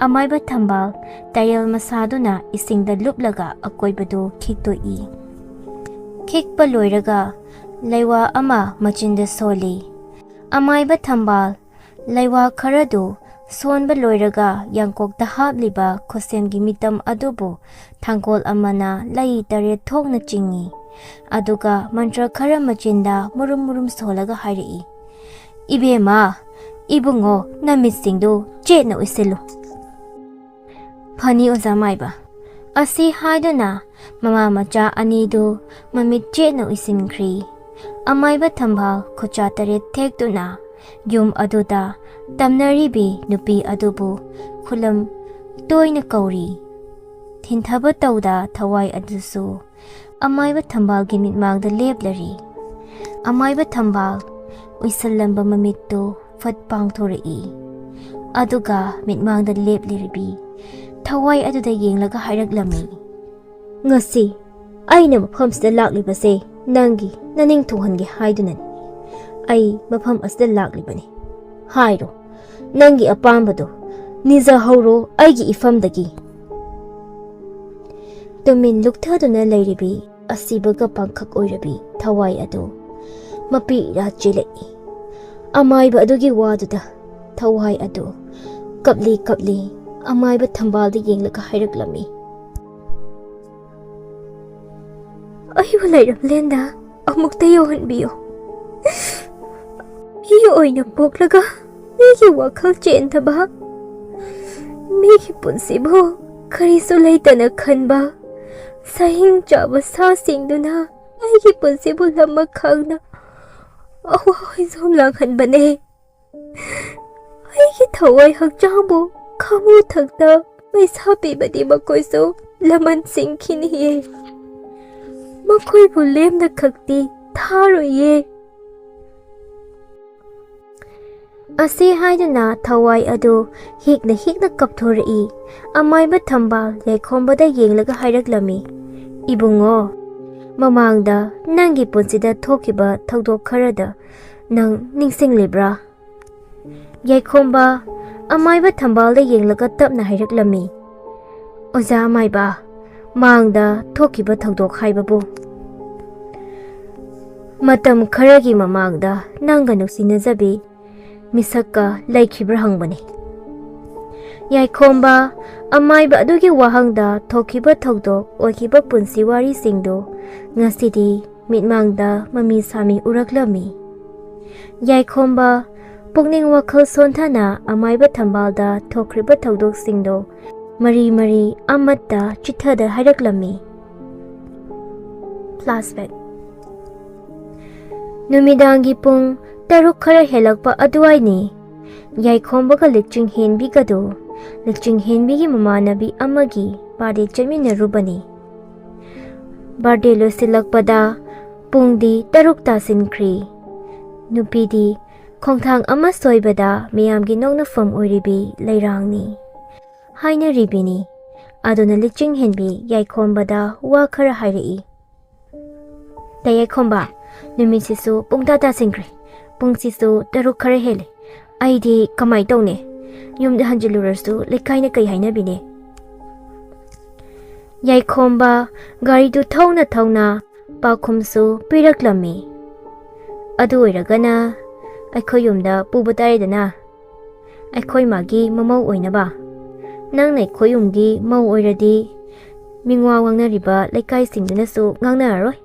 ꯑꯃꯥꯏꯕ ꯊꯝꯕꯥꯜ ꯇꯥꯌꯦꯜ ꯃꯁꯥꯗꯨꯅ ꯏꯁꯤꯡꯗ ꯂꯨꯞꯂꯒ ꯑꯀꯣꯏꯕꯗꯨ ꯈꯤꯛꯇꯣꯛꯏ꯫ ꯈꯤꯛꯄ ꯂꯣꯏꯔꯒ ꯂꯩꯋꯥ ꯑꯃ ꯃꯆꯤꯟꯗ ꯁꯣꯜꯂꯤ꯫ ꯑꯃꯥꯏꯕ ꯊꯝꯕꯥꯜ ꯂꯩꯋꯥ ꯈꯔꯗꯨ ꯁꯣꯟꯕ ꯂꯣꯏꯔꯒ ꯌꯥꯡꯀꯣꯛꯇ ꯍꯥꯞꯂꯤꯕ ꯈꯨꯠꯁꯦꯝꯒꯤ ꯃꯤꯇꯝ ꯑꯗꯨꯕꯨ ꯊꯥꯡꯒꯣꯜ ꯑꯃꯅ ꯂꯩ ꯇꯔꯦꯠ ꯊꯣꯛꯅ ꯆꯤꯡꯏ꯫ ꯑꯗꯨꯒ ꯃꯟꯇ꯭ꯔ ꯈꯔ ꯃꯆꯤꯟꯗ ꯃꯨꯔꯨꯝ ꯃꯨꯔꯨꯝ ꯁꯣꯜꯂꯒ ꯍꯥꯏꯔꯛꯏ, "ꯏꯕꯦꯝꯃ, ꯏꯕꯨꯡꯉꯣ, ꯅꯃꯤꯠꯁꯤꯡꯗꯨ ꯆꯦꯠꯅ ꯎꯏꯁꯤꯜꯂꯨ꯫" "ꯐꯅꯤ, ꯑꯣꯖꯥ ꯃꯥꯏꯕ꯫" ꯑꯁꯤ ꯍꯥꯏꯗꯨꯅ ꯃꯃꯥ ꯃꯆꯥ ꯑꯅꯤꯗꯨ ꯃꯃꯤꯠ ꯆꯦꯠꯅ ꯎꯏꯁꯤꯟꯈ꯭ꯔꯤ꯫ ꯑꯃꯥꯏꯕ ꯊꯝꯕꯥꯜ ꯈꯨꯠꯆꯥ ꯇꯔꯦꯠ ꯊꯦꯛꯇꯨꯅ ꯌꯨꯝ ꯑꯗꯨꯗ ꯇꯝꯅꯔꯤꯕꯤ ꯅꯨꯄꯤ ꯑꯗꯨꯕꯨ ꯈꯨꯂꯝ ꯇꯣꯏꯅ ꯀꯧꯔꯤ꯫ ꯊꯤꯟꯊꯕ ꯇꯧꯗ ꯊꯋꯥꯏ ꯑꯗꯨꯁꯨ ꯑꯃꯥꯏꯕ ꯊꯝꯕꯥꯜꯒꯤ ꯃꯤꯠꯃꯥꯡꯗ ꯂꯦꯞꯂꯔꯤ꯫ ꯑꯃꯥꯏꯕ ꯊꯝꯕꯥꯜ ꯎꯏꯁꯜꯂꯝꯕ ꯃꯃꯤꯠꯇꯨ ꯐꯠ ꯄꯥꯡꯊꯣꯔꯛꯏ꯫ ꯑꯗꯨꯒ ꯃꯤꯠꯃꯥꯡꯗ ꯂꯦꯞꯂꯤꯔꯤꯕꯤ ꯊꯋꯥꯏ ꯑꯗꯨꯗ ꯌꯦꯡꯂꯒ ꯍꯥꯏꯔꯛꯂꯝꯃꯤ, "ꯉꯁꯤ ꯑꯩꯅ ꯃꯐꯝꯁꯤꯗ ꯂꯥꯛꯂꯤꯕꯁꯦ ꯅꯪꯒꯤ ꯅꯅꯤꯡ ꯊꯨꯡꯍꯟꯒꯦ ꯍꯥꯏꯗꯨꯅꯅꯤ꯫ ꯑꯩ ꯃꯐꯝ ꯑꯁꯤꯗ ꯂꯥꯛꯂꯤꯕꯅꯤ꯫ ꯍꯥꯏꯔꯣ, ꯅꯪꯒꯤ ꯑꯄꯥꯝꯕꯗꯣ ꯅꯤꯖꯍꯧꯔꯣ ꯑꯩꯒꯤ ꯏꯐꯝꯗꯒꯤ꯫" ꯇꯨꯃꯤꯟ ꯂꯨꯞꯊꯗꯨꯅ ꯂꯩꯔꯤꯕꯤ ꯑꯁꯤꯕꯒ ꯄꯥꯡꯈꯛ ꯑꯣꯏꯔꯕꯤ ꯊꯋꯥꯏ ꯑꯗꯨ ꯃꯄꯤ ꯏꯔꯥ ꯆꯦꯜꯂꯛꯏ꯫ ꯑꯃꯥꯏꯕ ꯑꯗꯨꯒꯤ ꯋꯥꯗꯨꯗ ꯊꯋꯥꯏ ꯑꯗꯨ ꯀꯞꯂꯤ ꯀꯞꯂꯤ ꯑꯃꯥꯏꯕ ꯊꯝꯕꯥꯜꯗ ꯌꯦꯡꯂꯒ ꯍꯥꯏꯔꯛꯂꯝꯃꯤ, "ꯑꯩꯕꯨ ꯂꯩꯔꯝꯂꯦꯟꯗ ꯑꯃꯨꯛꯇ ꯌꯧꯍꯟꯕꯤꯌꯨ꯫ ꯃꯤ ꯑꯣꯏꯅ ꯄꯣꯛꯂꯒ ꯃꯤꯒꯤ ꯋꯥꯈꯜ ꯆꯦꯟꯗꯕ, ꯃꯤꯒꯤ ꯄꯨꯟꯁꯤꯕꯨ ꯀꯔꯤꯁꯨ ꯂꯩꯇꯅ ꯈꯟꯕ ꯁꯍꯤꯡ ꯆꯥꯕ ꯁꯥꯁꯤꯡꯗꯨꯅ ꯑꯩꯒꯤ ꯄꯨꯟꯁꯤꯕꯨ ꯂꯃꯛ ꯈꯪꯅ ꯑꯋꯥ ꯍꯣꯏꯖꯣꯝ ꯂꯥꯡꯍꯟꯕꯅꯦ꯫ ꯑꯩꯒꯤ ꯊꯋꯥꯏ ꯍꯛꯆꯥꯡꯕꯨ ꯈꯥꯃꯨ ꯊꯛꯇ ꯃꯩꯁꯥ ꯄꯤꯕꯗꯤ ꯃꯈꯣꯏꯁꯨ ꯂꯃꯟ ꯁꯤꯡꯈꯤꯅꯤꯌꯦ꯫ ꯃꯈꯣꯏꯕꯨ ꯂꯦꯝꯅ ꯈꯛꯇꯤ ꯊꯥꯔꯣꯏꯌꯦ꯫" ꯑꯁꯤ ꯍꯥꯏꯗꯨꯅ ꯊꯋꯥꯏ ꯑꯗꯨ ꯍꯤꯛꯅ ꯍꯤꯛꯅ ꯀꯞꯊꯣꯔꯛꯏ꯫ ꯑꯃꯥꯏꯕ ꯊꯝꯕꯥꯜ ꯌꯥꯏꯈꯣꯝꯕꯗ ꯌꯦꯡꯂꯒ ꯍꯥꯏꯔꯛꯂꯝꯃꯤ, "ꯏꯕꯨꯡꯉꯣ, ꯃꯃꯥꯡꯗ ꯅꯪꯒꯤ ꯄꯨꯟꯁꯤꯗ ꯊꯣꯛꯈꯤꯕ ꯊꯧꯗꯣꯛ ꯈꯔꯗ ꯅꯪ ꯅꯤꯡꯁꯤꯡꯂꯤꯕ꯭ꯔꯥ?" ꯌꯥꯏꯈꯣꯝꯕ ꯑꯃꯥꯏꯕ ꯊꯝꯕꯥꯜꯗ ꯌꯦꯡꯂꯒ ꯇꯞꯅ ꯍꯥꯏꯔꯛꯂꯝꯃꯤ, "ꯑꯣꯖꯥ ꯑꯃꯥꯏꯕ, ꯃꯥꯡꯗ ꯊꯣꯛꯈꯤꯕ ꯊꯧꯗꯣꯛ ꯍꯥꯏꯕꯕꯨ?" ꯃꯇꯝ ꯈꯔꯒꯤ ꯃꯃꯥꯡꯗ ꯅꯪꯒ ꯅꯨꯡꯁꯤꯅꯖꯕꯤ ꯃꯤꯁꯛꯀ ꯂꯩꯈꯤꯕ꯭ꯔꯥ ꯍꯪꯕꯅꯤ꯫ ꯌꯥꯏꯈꯣꯝꯕ ꯑꯃꯥꯏꯕ ꯑꯗꯨꯒꯤ ꯋꯥꯍꯪꯗ ꯊꯣꯛꯈꯤꯕ ꯊꯧꯗꯣꯛ, ꯑꯣꯏꯈꯤꯕ ꯄꯨꯟꯁꯤ ꯋꯥꯔꯤꯁꯤꯡꯗꯨ ꯉꯁꯤꯗꯤ ꯃꯤꯠꯃꯥꯡꯗ ꯃꯃꯤ ꯁꯥꯃꯤ ꯎꯔꯛꯂꯝꯃꯤ꯫ ꯌꯥꯏꯈꯣꯝꯕ ꯄꯨꯛꯅꯤꯡ ꯋꯥꯈꯜ ꯁꯣꯟꯊꯅ ꯑꯃꯥꯏꯕ ꯊꯝꯕꯥꯜꯗ ꯊꯣꯛꯈ꯭ꯔꯤꯕ ꯊꯧꯗꯣꯛꯁꯤꯡꯗꯣ ꯃꯔꯤ ꯃꯔꯤ ꯑꯃꯠꯇ ꯆꯤꯊꯗ ꯍꯥꯏꯔꯛꯂꯝꯃꯤ꯫ Flashback. ꯅꯨꯃꯤꯗꯥꯡꯒꯤ ꯄꯨꯡ ꯇꯔꯨꯛ ꯈꯔ ꯍꯦꯜꯂꯛꯄ ꯑꯗꯨꯋꯥꯏꯅꯤ꯫ ꯌꯥꯏꯈꯣꯝꯕꯒ ꯂꯤꯆꯤꯡ ꯍꯦꯟꯕꯤꯒꯗꯨ ꯂꯤꯆꯤꯡ ꯍꯦꯟꯕꯤꯒꯤ ꯃꯃꯥꯟꯅꯕꯤ ꯑꯃꯒꯤ ꯕꯥꯔꯗꯦ ꯆꯠꯃꯤꯟꯅꯔꯨꯕꯅꯤ꯫ ꯕꯥꯔꯗꯦ ꯂꯣꯏꯁꯤꯜꯂꯛꯄꯗ ꯄꯨꯡꯗꯤ ꯇꯔꯨꯛ ꯇꯥꯁꯤꯟꯈ꯭ꯔꯤ꯫ ꯅꯨꯄꯤꯗꯤ ꯈꯣꯡꯊꯥꯡ ꯑꯃ ꯁꯣꯏꯕꯗ ꯃꯤꯌꯥꯝꯒꯤ ꯅꯣꯛꯅꯐꯝ ꯑꯣꯏꯔꯤꯕꯤ ꯂꯩꯔꯥꯡꯅꯤ ꯍꯥꯏꯅꯔꯤꯕꯤꯅꯤ꯫ ꯑꯗꯨꯅ ꯂꯤꯆꯤꯡ ꯍꯦꯟꯕꯤ ꯌꯥꯏꯈꯣꯝꯕꯗ ꯋꯥ ꯈꯔ ꯍꯥꯏꯔꯛꯏ꯫ "ꯇꯌꯥꯏꯈꯣꯝꯕ, ꯅꯨꯃꯤꯠꯁꯤꯁꯨ ꯄꯨꯡꯇꯥ ꯇꯥꯁꯤꯟꯈ꯭ꯔꯦ꯫ ꯄꯨꯡꯁꯤꯁꯨ ꯇꯔꯨꯛ ꯈꯔ ꯍꯦꯜꯂꯦ꯫ ꯑꯩꯗꯤ ꯀꯃꯥꯏ ꯇꯧꯅꯤ? ꯌꯨꯝꯗ ꯍꯟꯖꯤꯜꯂꯨꯔꯁꯨ ꯂꯩꯀꯥꯏꯅ ꯀꯩ ꯍꯥꯏꯅꯕꯤꯅꯤ?" ꯌꯥꯏꯈꯣꯝꯕ ꯒꯥꯔꯤꯗꯨ ꯊꯧꯅ ꯊꯧꯅ ꯄꯥꯎꯈꯨꯝꯁꯨ ꯄꯤꯔꯛꯂꯝꯃꯤ꯫ "ꯑꯗꯨ ꯑꯣꯏꯔꯒꯅ ꯑꯩꯈꯣꯏ ꯌꯨꯝꯗ ꯄꯨꯕ ꯇꯥꯔꯦꯗꯅ, ꯑꯩꯈꯣꯏ ꯃꯥꯒꯤ ꯃꯃꯧ ꯑꯣꯏꯅꯕ꯫ ꯅꯪꯅ ꯑꯩꯈꯣꯏ ꯌꯨꯝꯒꯤ ꯃꯧ ꯑꯣꯏꯔꯗꯤ ꯃꯤꯉꯥ ꯉꯥꯡꯅꯔꯤꯕ ꯂꯩꯀꯥꯏꯁꯤꯡꯗꯨꯅꯁꯨ ꯉꯥꯡꯅꯔꯔꯣꯏ꯫"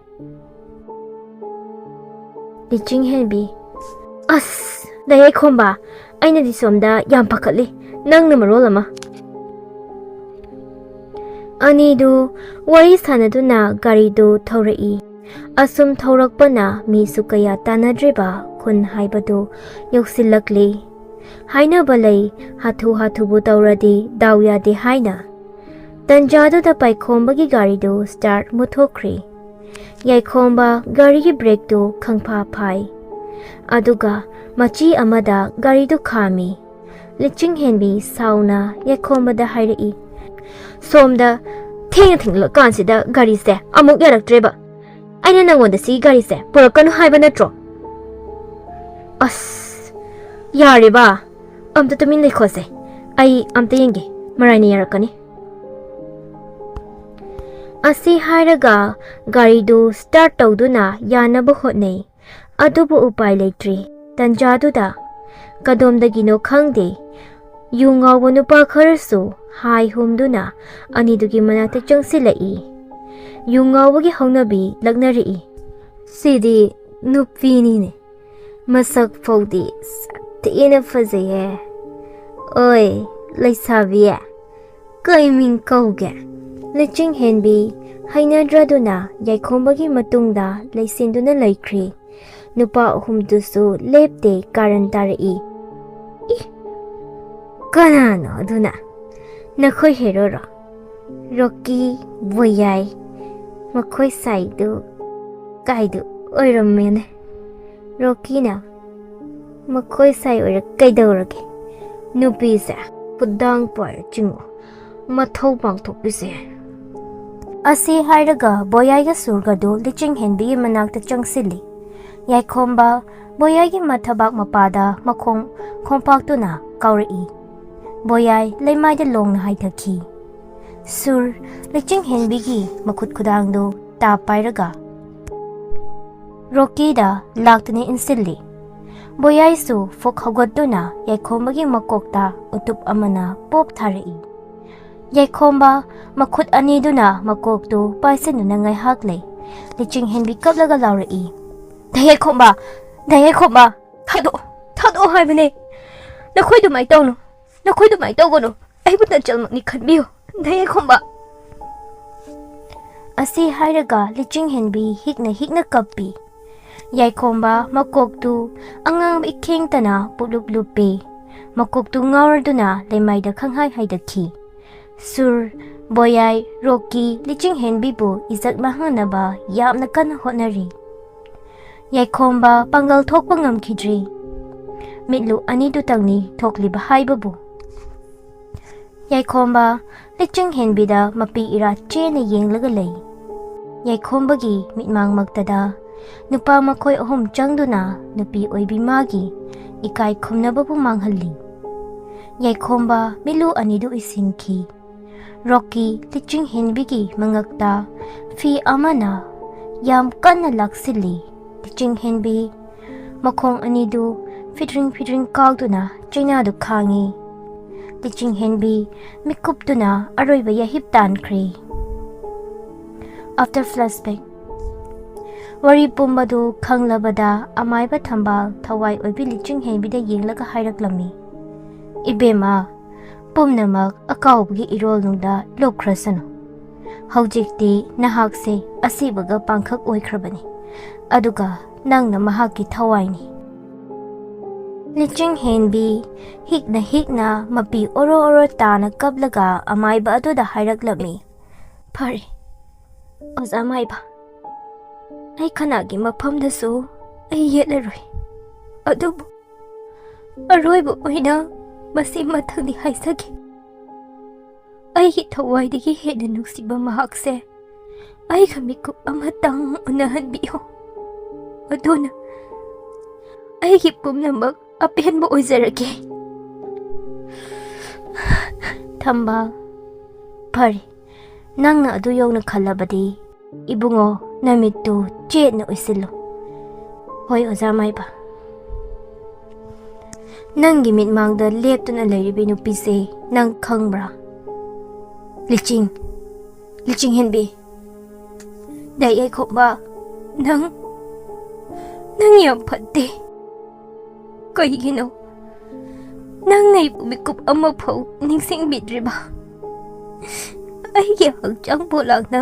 ꯂꯤꯆꯤꯡ ꯍꯦꯟꯕꯤ, "ꯑꯁ, ꯗꯥ ꯌꯥꯏꯈꯣꯝꯕ, ꯑꯩꯅꯗꯤ ꯁꯣꯝꯗ ꯌꯥꯝ ꯄꯥꯈꯠꯂꯤ, ꯅꯪꯅ ꯃꯔꯣꯜ ꯑꯃ꯫" ꯑꯅꯤꯗꯨ ꯋꯥꯔꯤ ꯁꯥꯟꯅꯗꯨꯅ ꯒꯥꯔꯤꯗꯨ ꯊꯧꯔꯛꯏ꯫ ꯑꯁꯨꯝ ꯊꯧꯔꯛꯄꯅ ꯃꯤꯁꯨ ꯀꯌꯥ ꯇꯥꯟꯅꯗ꯭ꯔꯤꯕ ꯈꯨꯟ ꯍꯥꯏꯕꯗꯨ ꯌꯧꯁꯤꯜꯂꯛꯂꯤ꯫ ꯍꯥꯏꯅꯕ ꯂꯩ, ꯍꯥꯊꯨ ꯍꯥꯊꯨꯕꯨ ꯇꯧꯔꯗꯤ ꯗꯥꯎ ꯌꯥꯗꯦ ꯍꯥꯏꯅ꯫ ꯇꯟꯖꯥꯗꯨꯗ ꯄꯥꯏꯈꯣꯝꯕꯒꯤ ꯒꯥꯔꯤꯗꯨ start ꯃꯨꯠꯊꯣꯛꯈ꯭ꯔꯤ꯫ ꯌꯥꯏꯈꯣꯝꯕ ꯒꯥꯔꯤꯒꯤ brakeꯇꯨ ꯈꯪꯐꯥ ꯐꯥꯏ꯫ ꯑꯗꯨꯒ ꯃꯆꯤ ꯑꯃꯗ ꯒꯥꯔꯤꯗꯨ ꯈꯥꯝꯃꯤ꯫ ꯂꯤꯆꯤꯡ ꯍꯦꯟꯕꯤ ꯁꯥꯎꯅ ꯌꯥꯏꯈꯣꯝꯕꯗ ꯍꯥꯏꯔꯛꯏ, "ꯁꯣꯝꯗ ꯊꯦꯡꯅ ꯊꯦꯡꯂꯀꯥꯟꯁꯤꯗ ꯒꯥꯔꯤꯁꯦ ꯑꯃꯨꯛ ꯌꯥꯔꯛꯇ꯭ꯔꯦꯕ꯫ ꯑꯩꯅ ꯅꯪꯉꯣꯟꯗ ꯁꯤ ꯒꯥꯔꯤꯁꯦ ꯄꯨꯔꯛꯀꯅꯨ ꯍꯥꯏꯕ ꯅꯠꯇ꯭ꯔꯣ?" "ꯑꯁ, ꯌꯥꯔꯦꯕ, ꯑꯝꯇ ꯇꯨꯃꯤꯟ ꯂꯩꯈꯣꯁꯦ꯫ ꯑꯩ ꯑꯝꯇ ꯌꯦꯡꯒꯦ, ꯃꯔꯥꯏꯅ ꯌꯥꯔꯛꯀꯅꯤ꯫" ꯑꯁꯤ ꯍꯥꯏꯔꯒ ꯒꯥꯔꯤꯗꯨ start ꯇꯧꯗꯨꯅ ꯌꯥꯅꯕ ꯍꯣꯠꯅꯩ꯫ ꯑꯗꯨꯕꯨ ꯎꯄꯥꯏ ꯂꯩꯇ꯭ꯔꯤ꯫ ꯇꯟꯖꯥꯗꯨꯗ ꯀꯗꯣꯝꯗꯒꯤꯅꯣ ꯈꯪꯗꯦ, ꯌꯨ ꯉꯥꯎꯕ ꯅꯨꯄꯥ ꯈꯔꯁꯨ ꯍꯥꯏ ꯍꯨꯝꯗꯨꯅ ꯑꯅꯤꯗꯨꯒꯤ ꯃꯅꯥꯛꯇ ꯆꯪꯁꯤꯜꯂꯛꯏ꯫ ꯌꯨ ꯉꯥꯎꯕꯒꯤ ꯍꯧꯅꯕꯤ ꯂꯛꯅꯔꯛꯏ꯫ "ꯁꯤꯗꯤ ꯅꯨꯄꯤꯅꯤꯅꯦ, ꯃꯁꯛ ꯐꯥꯎꯗꯤ ꯁꯥꯊꯤꯅ ꯐꯖꯩꯍꯦ꯫ ꯑꯣꯏ, ꯂꯩꯁꯥꯕꯤ, ꯀꯩ ꯃꯤꯡ ꯀꯧꯒꯦ?" ꯂꯤꯆꯤꯡ ꯍꯦꯟꯕꯤ ꯍꯩꯅꯗ꯭ꯔꯗꯨꯅ ꯌꯥꯏꯈꯣꯝꯕꯒꯤ ꯃꯇꯨꯡꯗ ꯂꯩꯁꯤꯟꯗꯨꯅ ꯂꯩꯈ꯭ꯔꯤ꯫ ꯅꯨꯄꯥ ꯑꯍꯨꯝꯗꯨꯁꯨ ꯂꯦꯞꯇꯦ ꯀꯥꯔꯟ ꯇꯥꯔꯛꯏ꯫ "ꯏ, ꯀꯅꯥꯅꯣ ꯑꯗꯨꯅ? ꯅꯈꯣꯏ ꯍꯦꯔꯣꯔꯣ? ꯔꯣꯀꯤ, ꯕꯣꯌꯥꯏ, ꯃꯈꯣꯏ ꯁꯥꯏꯗꯨ ꯀꯥꯏꯗꯨ ꯑꯣꯏꯔꯝꯃꯦꯅꯦ?" ꯔꯣꯀꯤꯅ, "ꯃꯈꯣꯏ ꯁꯥꯏ ꯑꯣꯏꯔ ꯀꯩꯗꯧꯔꯒꯦ? ꯅꯨꯄꯤꯁꯦ ꯈꯨꯗꯥꯡ ꯄꯥꯏꯔ ꯆꯤꯡꯉꯨ, ꯃꯊꯧ ꯄꯥꯡꯊꯣꯛꯄꯤꯁꯦ꯫" ꯑꯁꯤ ꯍꯥꯏꯔꯒ ꯕꯣꯌꯥꯏꯒ ꯁꯨꯔꯒꯗꯨ ꯂꯤꯆꯤꯡ ꯍꯦꯟꯕꯤꯒꯤ ꯃꯅꯥꯛꯇ ꯆꯪꯁꯤꯜꯂꯤ꯫ ꯌꯥꯏꯈꯣꯝꯕ ꯕꯣꯌꯥꯏꯒꯤ ꯃꯊꯕꯥꯛ ꯃꯄꯥꯗ ꯃꯈꯣꯡ ꯈꯣꯡꯄꯥꯛꯇꯨꯅ ꯀꯥꯎꯔꯛꯏ꯫ ꯕꯣꯌꯥꯏ ꯂꯩꯃꯥꯏꯗ ꯂꯣꯡꯅ ꯍꯥꯏꯊꯈꯤ꯫ ꯁꯨꯔ ꯂꯤꯆꯤꯡ ꯍꯦꯟꯕꯤꯒꯤ ꯃꯈꯨꯠ ꯈꯨꯗꯥꯡꯗꯨ ꯇꯥ ꯄꯥꯏꯔꯒ ꯔꯣꯀꯤꯗ ꯂꯥꯛꯇꯨꯅ ꯏꯟꯁꯤꯜꯂꯤ꯫ ꯕꯣꯌꯥꯏꯁꯨ ꯐꯨꯛ ꯍꯧꯒꯠꯇꯨꯅ ꯌꯥꯏꯈꯣꯝꯕꯒꯤ ꯃꯀꯣꯛꯇ ꯎꯇꯨꯞ ꯑꯃꯅ ꯄꯣꯞ ꯊꯥꯔꯛꯏ꯫ ꯌꯥꯏꯈꯣꯝꯕ ꯃꯈꯨꯠ ꯑꯅꯤꯗꯨꯅ ꯃꯀꯣꯛꯇꯨ ꯄꯥꯏꯁꯤꯟꯗꯨꯅ ꯉꯥꯏꯍꯥꯛ ꯂꯩ꯫ ꯂꯤꯆꯤꯡ ꯍꯦꯟꯕꯤ ꯀꯞꯂꯒ ꯂꯥꯎꯔꯛꯏ, "ꯗꯥ ꯌꯥꯏꯈꯣꯝꯕ! ꯗꯥ ꯌꯥꯏꯈꯣꯝꯕ! ꯊꯥꯗꯣꯛꯑꯣ! ꯊꯥꯗꯣꯛꯑꯣ ꯍꯥꯏꯕꯅꯦ! ꯅꯈꯣꯏ ꯑꯗꯨꯃꯥꯏꯅ ꯇꯧꯅꯨ! ꯅꯈꯣꯏ ꯑꯗꯨꯃꯥꯏꯅ ꯇꯧꯒꯅꯨ! ꯑꯩꯕꯨ ꯅꯆꯜꯃꯛꯅꯤ ꯈꯟꯕꯤꯌꯨ, ꯗꯥ ꯌꯥꯏꯈꯣꯝꯕ!" ꯑꯁꯤ ꯍꯥꯏꯔꯒ ꯂꯤꯆꯤꯡ ꯍꯦꯟꯕꯤ ꯍꯤꯛꯅ ꯍꯤꯛꯅ ꯀꯞꯄꯤ꯫ ꯌꯥꯏꯈꯣꯝꯕ ꯃꯀꯣꯛꯇꯨ ꯑꯉꯥꯡꯕ ꯏꯈꯦꯡꯇꯅ ꯄꯨꯞꯂꯨꯞ ꯂꯨꯞꯄꯤ꯫ ꯃꯀꯣꯛꯇꯨ ꯉꯥꯎꯔꯗꯨꯅ ꯂꯩꯃꯥꯏꯗ ꯈꯪꯍꯥꯏ ꯍꯥꯏꯗꯈꯤ꯫ ꯁꯨꯔ, ꯕꯣꯌꯥꯏ, ꯔꯣꯀꯤ, ꯂꯤꯆꯤꯡ ꯍꯦꯟꯕꯤꯕꯨ ꯏꯖꯠ ꯃꯥꯡꯍꯟꯅꯕ ꯌꯥꯝꯅ ꯀꯟꯅ ꯍꯣꯠꯅꯔꯤ꯫ ꯌꯥꯏꯈꯣꯝꯕ ꯄꯥꯡꯒꯜ ꯊꯣꯛꯄ ꯉꯝꯈꯤꯗ꯭ꯔꯤ꯫ ꯃꯤꯠꯂꯨ ꯑꯅꯤꯗꯨꯇꯪꯅꯤ ꯊꯣꯛꯂꯤꯕ ꯍꯥꯏꯕꯕꯨ꯫ ꯌꯥꯏꯈꯣꯝꯕ ꯂꯤꯆꯤꯡ ꯍꯦꯟꯕꯤꯗ ꯃꯄꯤ ꯏꯔꯥ ꯆꯦꯅ ꯌꯦꯡꯂꯒ ꯂꯩ꯫ ꯌꯥꯏꯈꯣꯝꯕꯒꯤ ꯃꯤꯠꯃꯥꯡꯃꯛꯇꯗ ꯅꯨꯄꯥ ꯃꯈꯣꯏ ꯑꯍꯨꯝ ꯆꯪꯗꯨꯅ ꯅꯨꯄꯤ ꯑꯣꯏꯕꯤ ꯃꯥꯒꯤ ꯏꯀꯥꯏ ꯈꯨꯝꯅꯕꯕꯨ ꯃꯥꯡꯍꯜꯂꯤ꯫ ꯌꯥꯏꯈꯣꯝꯕ ꯃꯤꯠꯂꯨ ꯑꯅꯤꯗꯨ ꯎꯏꯁꯤꯟꯈꯤ꯫ ꯔꯣꯀꯤ ꯂꯤꯆꯤꯡ ꯍꯦꯟꯕꯤꯒꯤ ꯃꯉꯛꯇ ꯐꯤ ꯑꯃꯅ ꯌꯥꯝ ꯀꯟꯅ ꯂꯥꯛꯁꯤꯜꯂꯤ꯫ ꯂꯤꯆꯤꯡ ꯍꯦꯟꯕꯤ ꯃꯈꯣꯡ ꯑꯅꯤꯗꯨ ꯐꯤꯗ꯭ꯔꯤꯡ ꯐꯤꯗ꯭ꯔꯤꯡ ꯀꯥꯎꯗꯨꯅ ꯆꯩꯅꯥꯗꯨ ꯈꯥꯡꯉꯤ꯫ ꯂꯤꯆꯤꯡ ꯍꯦꯟꯕꯤ ꯃꯤꯀꯨꯞꯇꯨꯅ ꯑꯔꯣꯏꯕ ꯌꯥꯍꯤꯞ ꯇꯥꯟꯈ꯭ꯔꯦ꯫ After flashback. ꯋꯥꯔꯤ ꯄꯨꯝꯕꯗꯨ ꯈꯪꯂꯕꯗ ꯑꯃꯥꯏꯕ ꯊꯝꯕꯥꯜ ꯊꯋꯥꯏ ꯑꯣꯏꯕꯤ ꯂꯤꯆꯤꯡ ꯍꯦꯟꯕꯤꯗ ꯌꯦꯡꯂꯒ ꯍꯥꯏꯔꯛꯂꯝꯃꯤ, "ꯏꯕꯦꯝꯃ, ꯄꯨꯝꯅꯃꯛ ꯑꯀꯥꯎꯕꯒꯤ ꯏꯔꯣꯜꯅꯨꯡꯗ ꯂꯨꯞꯈ꯭ꯔꯁꯅꯨ꯫ ꯍꯧꯖꯤꯛꯇꯤ ꯅꯍꯥꯛꯁꯦ ꯑꯁꯤꯕꯒ ꯄꯥꯡꯈꯛ ꯑꯣꯏꯈ꯭ꯔꯕꯅꯤ, ꯑꯗꯨꯒ ꯅꯪꯅ ꯃꯍꯥꯛꯀꯤ ꯊꯋꯥꯏꯅꯤ꯫" ꯂꯤꯆꯤꯡ ꯍꯦꯟꯕꯤ ꯍꯤꯛꯅ ꯍꯤꯛꯅ ꯃꯄꯤ ꯑꯣꯔꯣ ꯑꯣꯔꯣ ꯇꯥꯅ ꯀꯞꯂꯒ ꯑꯃꯥꯏꯕ ꯑꯗꯨꯗ ꯍꯥꯏꯔꯛꯂꯝꯃꯤ, "ꯐꯔꯦ, ꯑꯣꯖꯥ ꯃꯥꯏꯕ, ꯑꯩ ꯈꯅꯥꯒꯤ ꯃꯐꯝꯗꯁꯨ ꯑꯩ ꯌꯦꯠꯂꯔꯣꯏ꯫ ꯑꯗꯨꯕꯨ ꯑꯔꯣꯏꯕ ꯑꯣꯏꯅ ꯃꯁꯤ ꯃꯊꯪꯗꯤ ꯍꯥꯏꯖꯒꯦ꯫ ꯑꯩꯒꯤ ꯊꯋꯥꯏꯗꯒꯤ ꯍꯦꯟꯅ ꯅꯨꯡꯁꯤꯕ ꯃꯍꯥꯛꯁꯦ ꯑꯩꯒ ꯃꯤꯀꯨꯞ ꯑꯃꯇꯪ ꯎꯅꯍꯟꯕꯤꯌꯨ꯫ ꯑꯗꯨꯅ ꯑꯩꯒꯤ ꯄꯨꯝꯅꯃꯛ ꯑꯄꯦꯟꯕ ꯑꯣꯏꯖꯔꯒꯦ꯫" ꯊꯝꯕꯥꯜ, "ꯐꯔꯦ, ꯅꯪꯅ ꯑꯗꯨ ꯌꯧꯅ ꯈꯜꯂꯕꯗꯤ, ꯏꯕꯨꯡꯉꯣ, ꯅꯃꯤꯠꯇꯨ ꯆꯦꯠꯅ ꯎꯏꯁꯤꯜꯂꯨ꯫" "ꯍꯣꯏ, ꯑꯣꯖꯥ ꯃꯥꯏꯕ꯫" "ꯅꯪꯒꯤ ꯃꯤꯠꯃꯥꯡꯗ ꯂꯦꯞꯇꯨꯅ ꯂꯩꯔꯤꯕꯤ ꯅꯨꯄꯤꯁꯦ ꯅꯪ ꯈꯪꯕ꯭ꯔꯥ?" "ꯂꯤꯆꯤꯡ, ꯂꯤꯆꯤꯡ ꯍꯦꯟꯕꯤ, ꯗꯥꯏꯌꯥꯏꯈꯣꯝꯕ, ꯅꯪ, ꯅꯪ ꯌꯥꯝ ꯐꯠꯇꯦ꯫ ꯀꯩꯒꯤꯅꯣ ꯅꯪꯅ ꯑꯩꯕꯨ ꯃꯤꯀꯨꯞ ꯑꯃꯐꯥꯎ ꯅꯤꯡꯁꯤꯡꯕꯤꯗ꯭ꯔꯤꯕ? ꯑꯩꯒꯤ ꯍꯛꯆꯥꯡ ꯄꯣꯂꯥꯡꯅ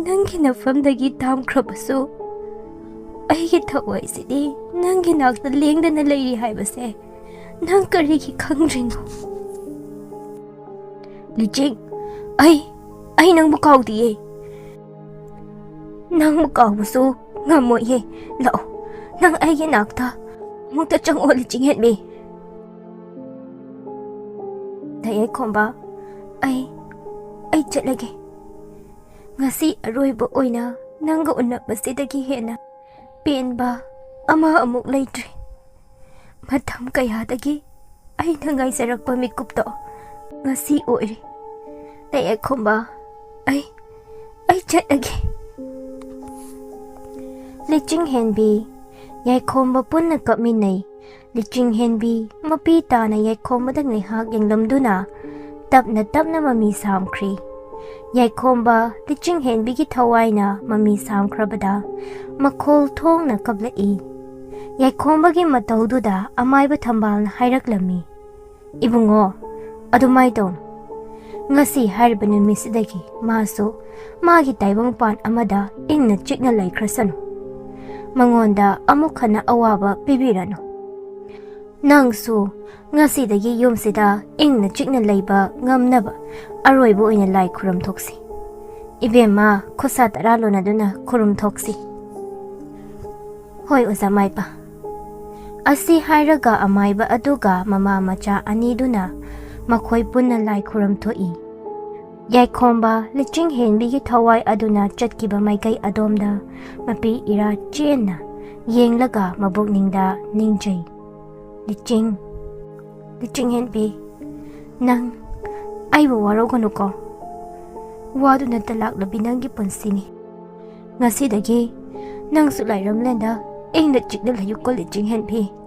ꯅꯪꯒꯤ ꯅꯐꯝꯗꯒꯤ ꯇꯥꯝꯈ꯭ꯔꯕꯁꯨ, ꯑꯩꯒꯤ ꯊꯋꯥꯏꯁꯤꯗꯤ ꯅꯪꯒꯤ ꯅꯥꯛꯇ ꯂꯦꯡꯗꯅ ꯂꯩꯔꯤ ꯍꯥꯏꯕꯁꯦ ꯅꯪ ꯀꯔꯤꯒꯤ ꯈꯪꯗ꯭ꯔꯤꯅꯣ?" "ꯂꯤꯆꯤꯡ, ꯑꯩ, ꯑꯩ ꯅꯪꯕꯨ ꯀꯥꯎꯗꯤꯌꯦ꯫ ꯅꯪꯕꯨ ꯀꯥꯎꯕꯁꯨ ꯉꯝꯃꯣꯏꯌꯦ꯫ ꯂꯥꯛꯑꯣ, ꯅꯪ ꯑꯩꯒꯤ ꯅꯥꯛꯇ ꯑꯃꯨꯛꯇ ꯆꯪꯉꯛꯑꯣ, ꯂꯤꯆꯤꯡ ꯍꯦꯟꯕꯤ꯫" "ꯗꯥꯏꯌꯥꯏꯈꯣꯝꯕ, ꯑꯩ, ꯑꯩ ꯆꯠꯂꯒꯦ꯫ ꯉꯁꯤ ꯑꯔꯣꯏꯕ ꯑꯣꯏꯅ ꯅꯪꯒ ꯎꯅꯕꯁꯤꯗꯒꯤ ꯍꯦꯟꯅ ꯄꯦꯟꯕ ꯑꯃ ꯑꯃꯨꯛ ꯂꯩꯇ꯭ꯔꯦ꯫ ꯃꯇꯝ ꯀꯌꯥꯗꯒꯤ ꯑꯩꯅ ꯉꯥꯏꯖꯔꯛꯄ ꯃꯤꯀꯨꯞꯇꯣ ꯉꯁꯤ ꯑꯣꯏꯔꯦ꯫ ꯂꯩ ꯌꯥꯏꯈꯣꯝꯕ, ꯑꯩ, ꯑꯩ ꯆꯠꯂꯒꯦ꯫ ꯂꯤꯆꯤꯡ ꯍꯦꯟꯕꯤ, ꯌꯥꯏꯈꯣꯝꯕ ꯄꯨꯟꯅ ꯀꯞꯃꯤꯟꯅꯩ꯫ ꯂꯤꯆꯤꯡ ꯍꯦꯟꯕꯤ ꯃꯄꯤ ꯇꯥꯅ ꯌꯥꯏꯈꯣꯝꯕꯗ ꯉꯥꯏꯍꯥꯛ ꯌꯦꯡꯂꯝꯗꯨꯅ ꯇꯞꯅ ꯇꯞꯅ ꯃꯃꯤ ꯁꯥꯝꯈ꯭ꯔꯤ꯫ ꯌꯥꯏꯈꯣꯝꯕ ꯂꯤꯆꯤꯡ ꯍꯦꯟꯕꯤꯒꯤ ꯊꯋꯥꯏꯅ ꯃꯃꯤ ꯁꯥꯝꯈ꯭ꯔꯕꯗ ꯃꯈꯣꯜ ꯊꯣꯡꯅ ꯀꯞꯂꯛꯏ꯫ ꯌꯥꯏꯈꯣꯝꯕꯒꯤ ꯃꯇꯧꯗꯨꯗ ꯑꯃꯥꯏꯕ ꯊꯝꯕꯥꯜꯅ ꯍꯥꯏꯔꯛꯂꯝꯃꯤ, "ꯏꯕꯨꯡꯉꯣ, ꯑꯗꯨꯃꯥꯏ ꯇꯧꯅꯨ꯫ ꯉꯁꯤ ꯍꯥꯏꯔꯤꯕ ꯅꯨꯃꯤꯠꯁꯤꯗꯒꯤ ꯃꯥꯁꯨ ꯃꯥꯒꯤ ꯇꯥꯏꯕꯪꯄꯥꯟ ꯑꯃꯗ ꯏꯪꯅ ꯆꯤꯛꯅ ꯂꯩꯈ꯭ꯔꯁꯅꯨ꯫ ꯃꯉꯣꯟꯗ ꯑꯃꯨꯛ ꯍꯟꯅ ꯑꯋꯥꯕ ꯄꯤꯕꯤꯔꯅꯨ꯫ ꯅꯪꯁꯨ ꯉꯁꯤꯗꯒꯤ ꯌꯨꯝꯁꯤꯗ ꯏꯪꯅ ꯆꯤꯛꯅ ꯂꯩꯕ ꯉꯝꯅꯕ ꯑꯔꯣꯏꯕ ꯑꯣꯏꯅ ꯂꯥꯏ ꯈꯨꯔꯨꯝ ꯊꯣꯛꯁꯤ꯫ ꯏꯕꯦꯝꯃ, ꯈꯨꯠꯁꯥ ꯇꯔꯥ ꯂꯣꯟꯅꯗꯨꯅ ꯈꯨꯔꯨꯝ ꯊꯣꯛꯁꯤ꯫" "ꯍꯣꯏ, ꯑꯣꯖꯥ ꯃꯥꯏꯕ꯫" ꯑꯁꯤ ꯍꯥꯏꯔꯒ ꯑꯃꯥꯏꯕ ꯑꯗꯨꯒ ꯃꯃꯥ ꯃꯆꯥ ꯑꯅꯤꯗꯨꯅ ꯃꯈꯣꯏ ꯄꯨꯟꯅ ꯂꯥꯏ ꯈꯨꯔꯨꯝ ꯊꯣꯛꯏ꯫ ꯌꯥꯏꯈꯣꯝꯕ ꯂꯤꯆꯤꯡ ꯍꯦꯟꯕꯤꯒꯤ ꯊꯋꯥꯏ ꯑꯗꯨꯅ ꯆꯠꯈꯤꯕ ꯃꯥꯏꯀꯩ ꯑꯗꯣꯝꯗ ꯃꯄꯤ ꯏꯔꯥ ꯆꯦꯟꯅ ꯌꯦꯡꯂꯒ ꯃꯕꯨꯛꯅꯤꯡꯗ ꯅꯤꯡꯖꯩ꯫ "ꯂꯤꯆꯤꯡ, ꯂꯤꯆꯤꯡ ꯍꯦꯟꯕꯤ, ꯅꯪ ꯑꯩꯕꯨ ꯋꯥꯔꯧꯒꯅꯨꯀꯣ꯫ ꯋꯥꯗꯨꯅꯇ ꯂꯥꯛꯂꯕꯤ ꯅꯪꯒꯤ ꯄꯨꯟꯁꯤꯅꯤ꯫ ꯉꯁꯤꯗꯒꯤ ꯅꯪꯁꯨ ꯂꯥꯏꯔꯝꯂꯦꯟꯗ ꯏꯪꯅ ꯆꯤꯛꯅ ꯂꯩꯌꯨꯀꯣ, ꯂꯤꯆꯤꯡ ꯍꯦꯟꯕꯤ꯫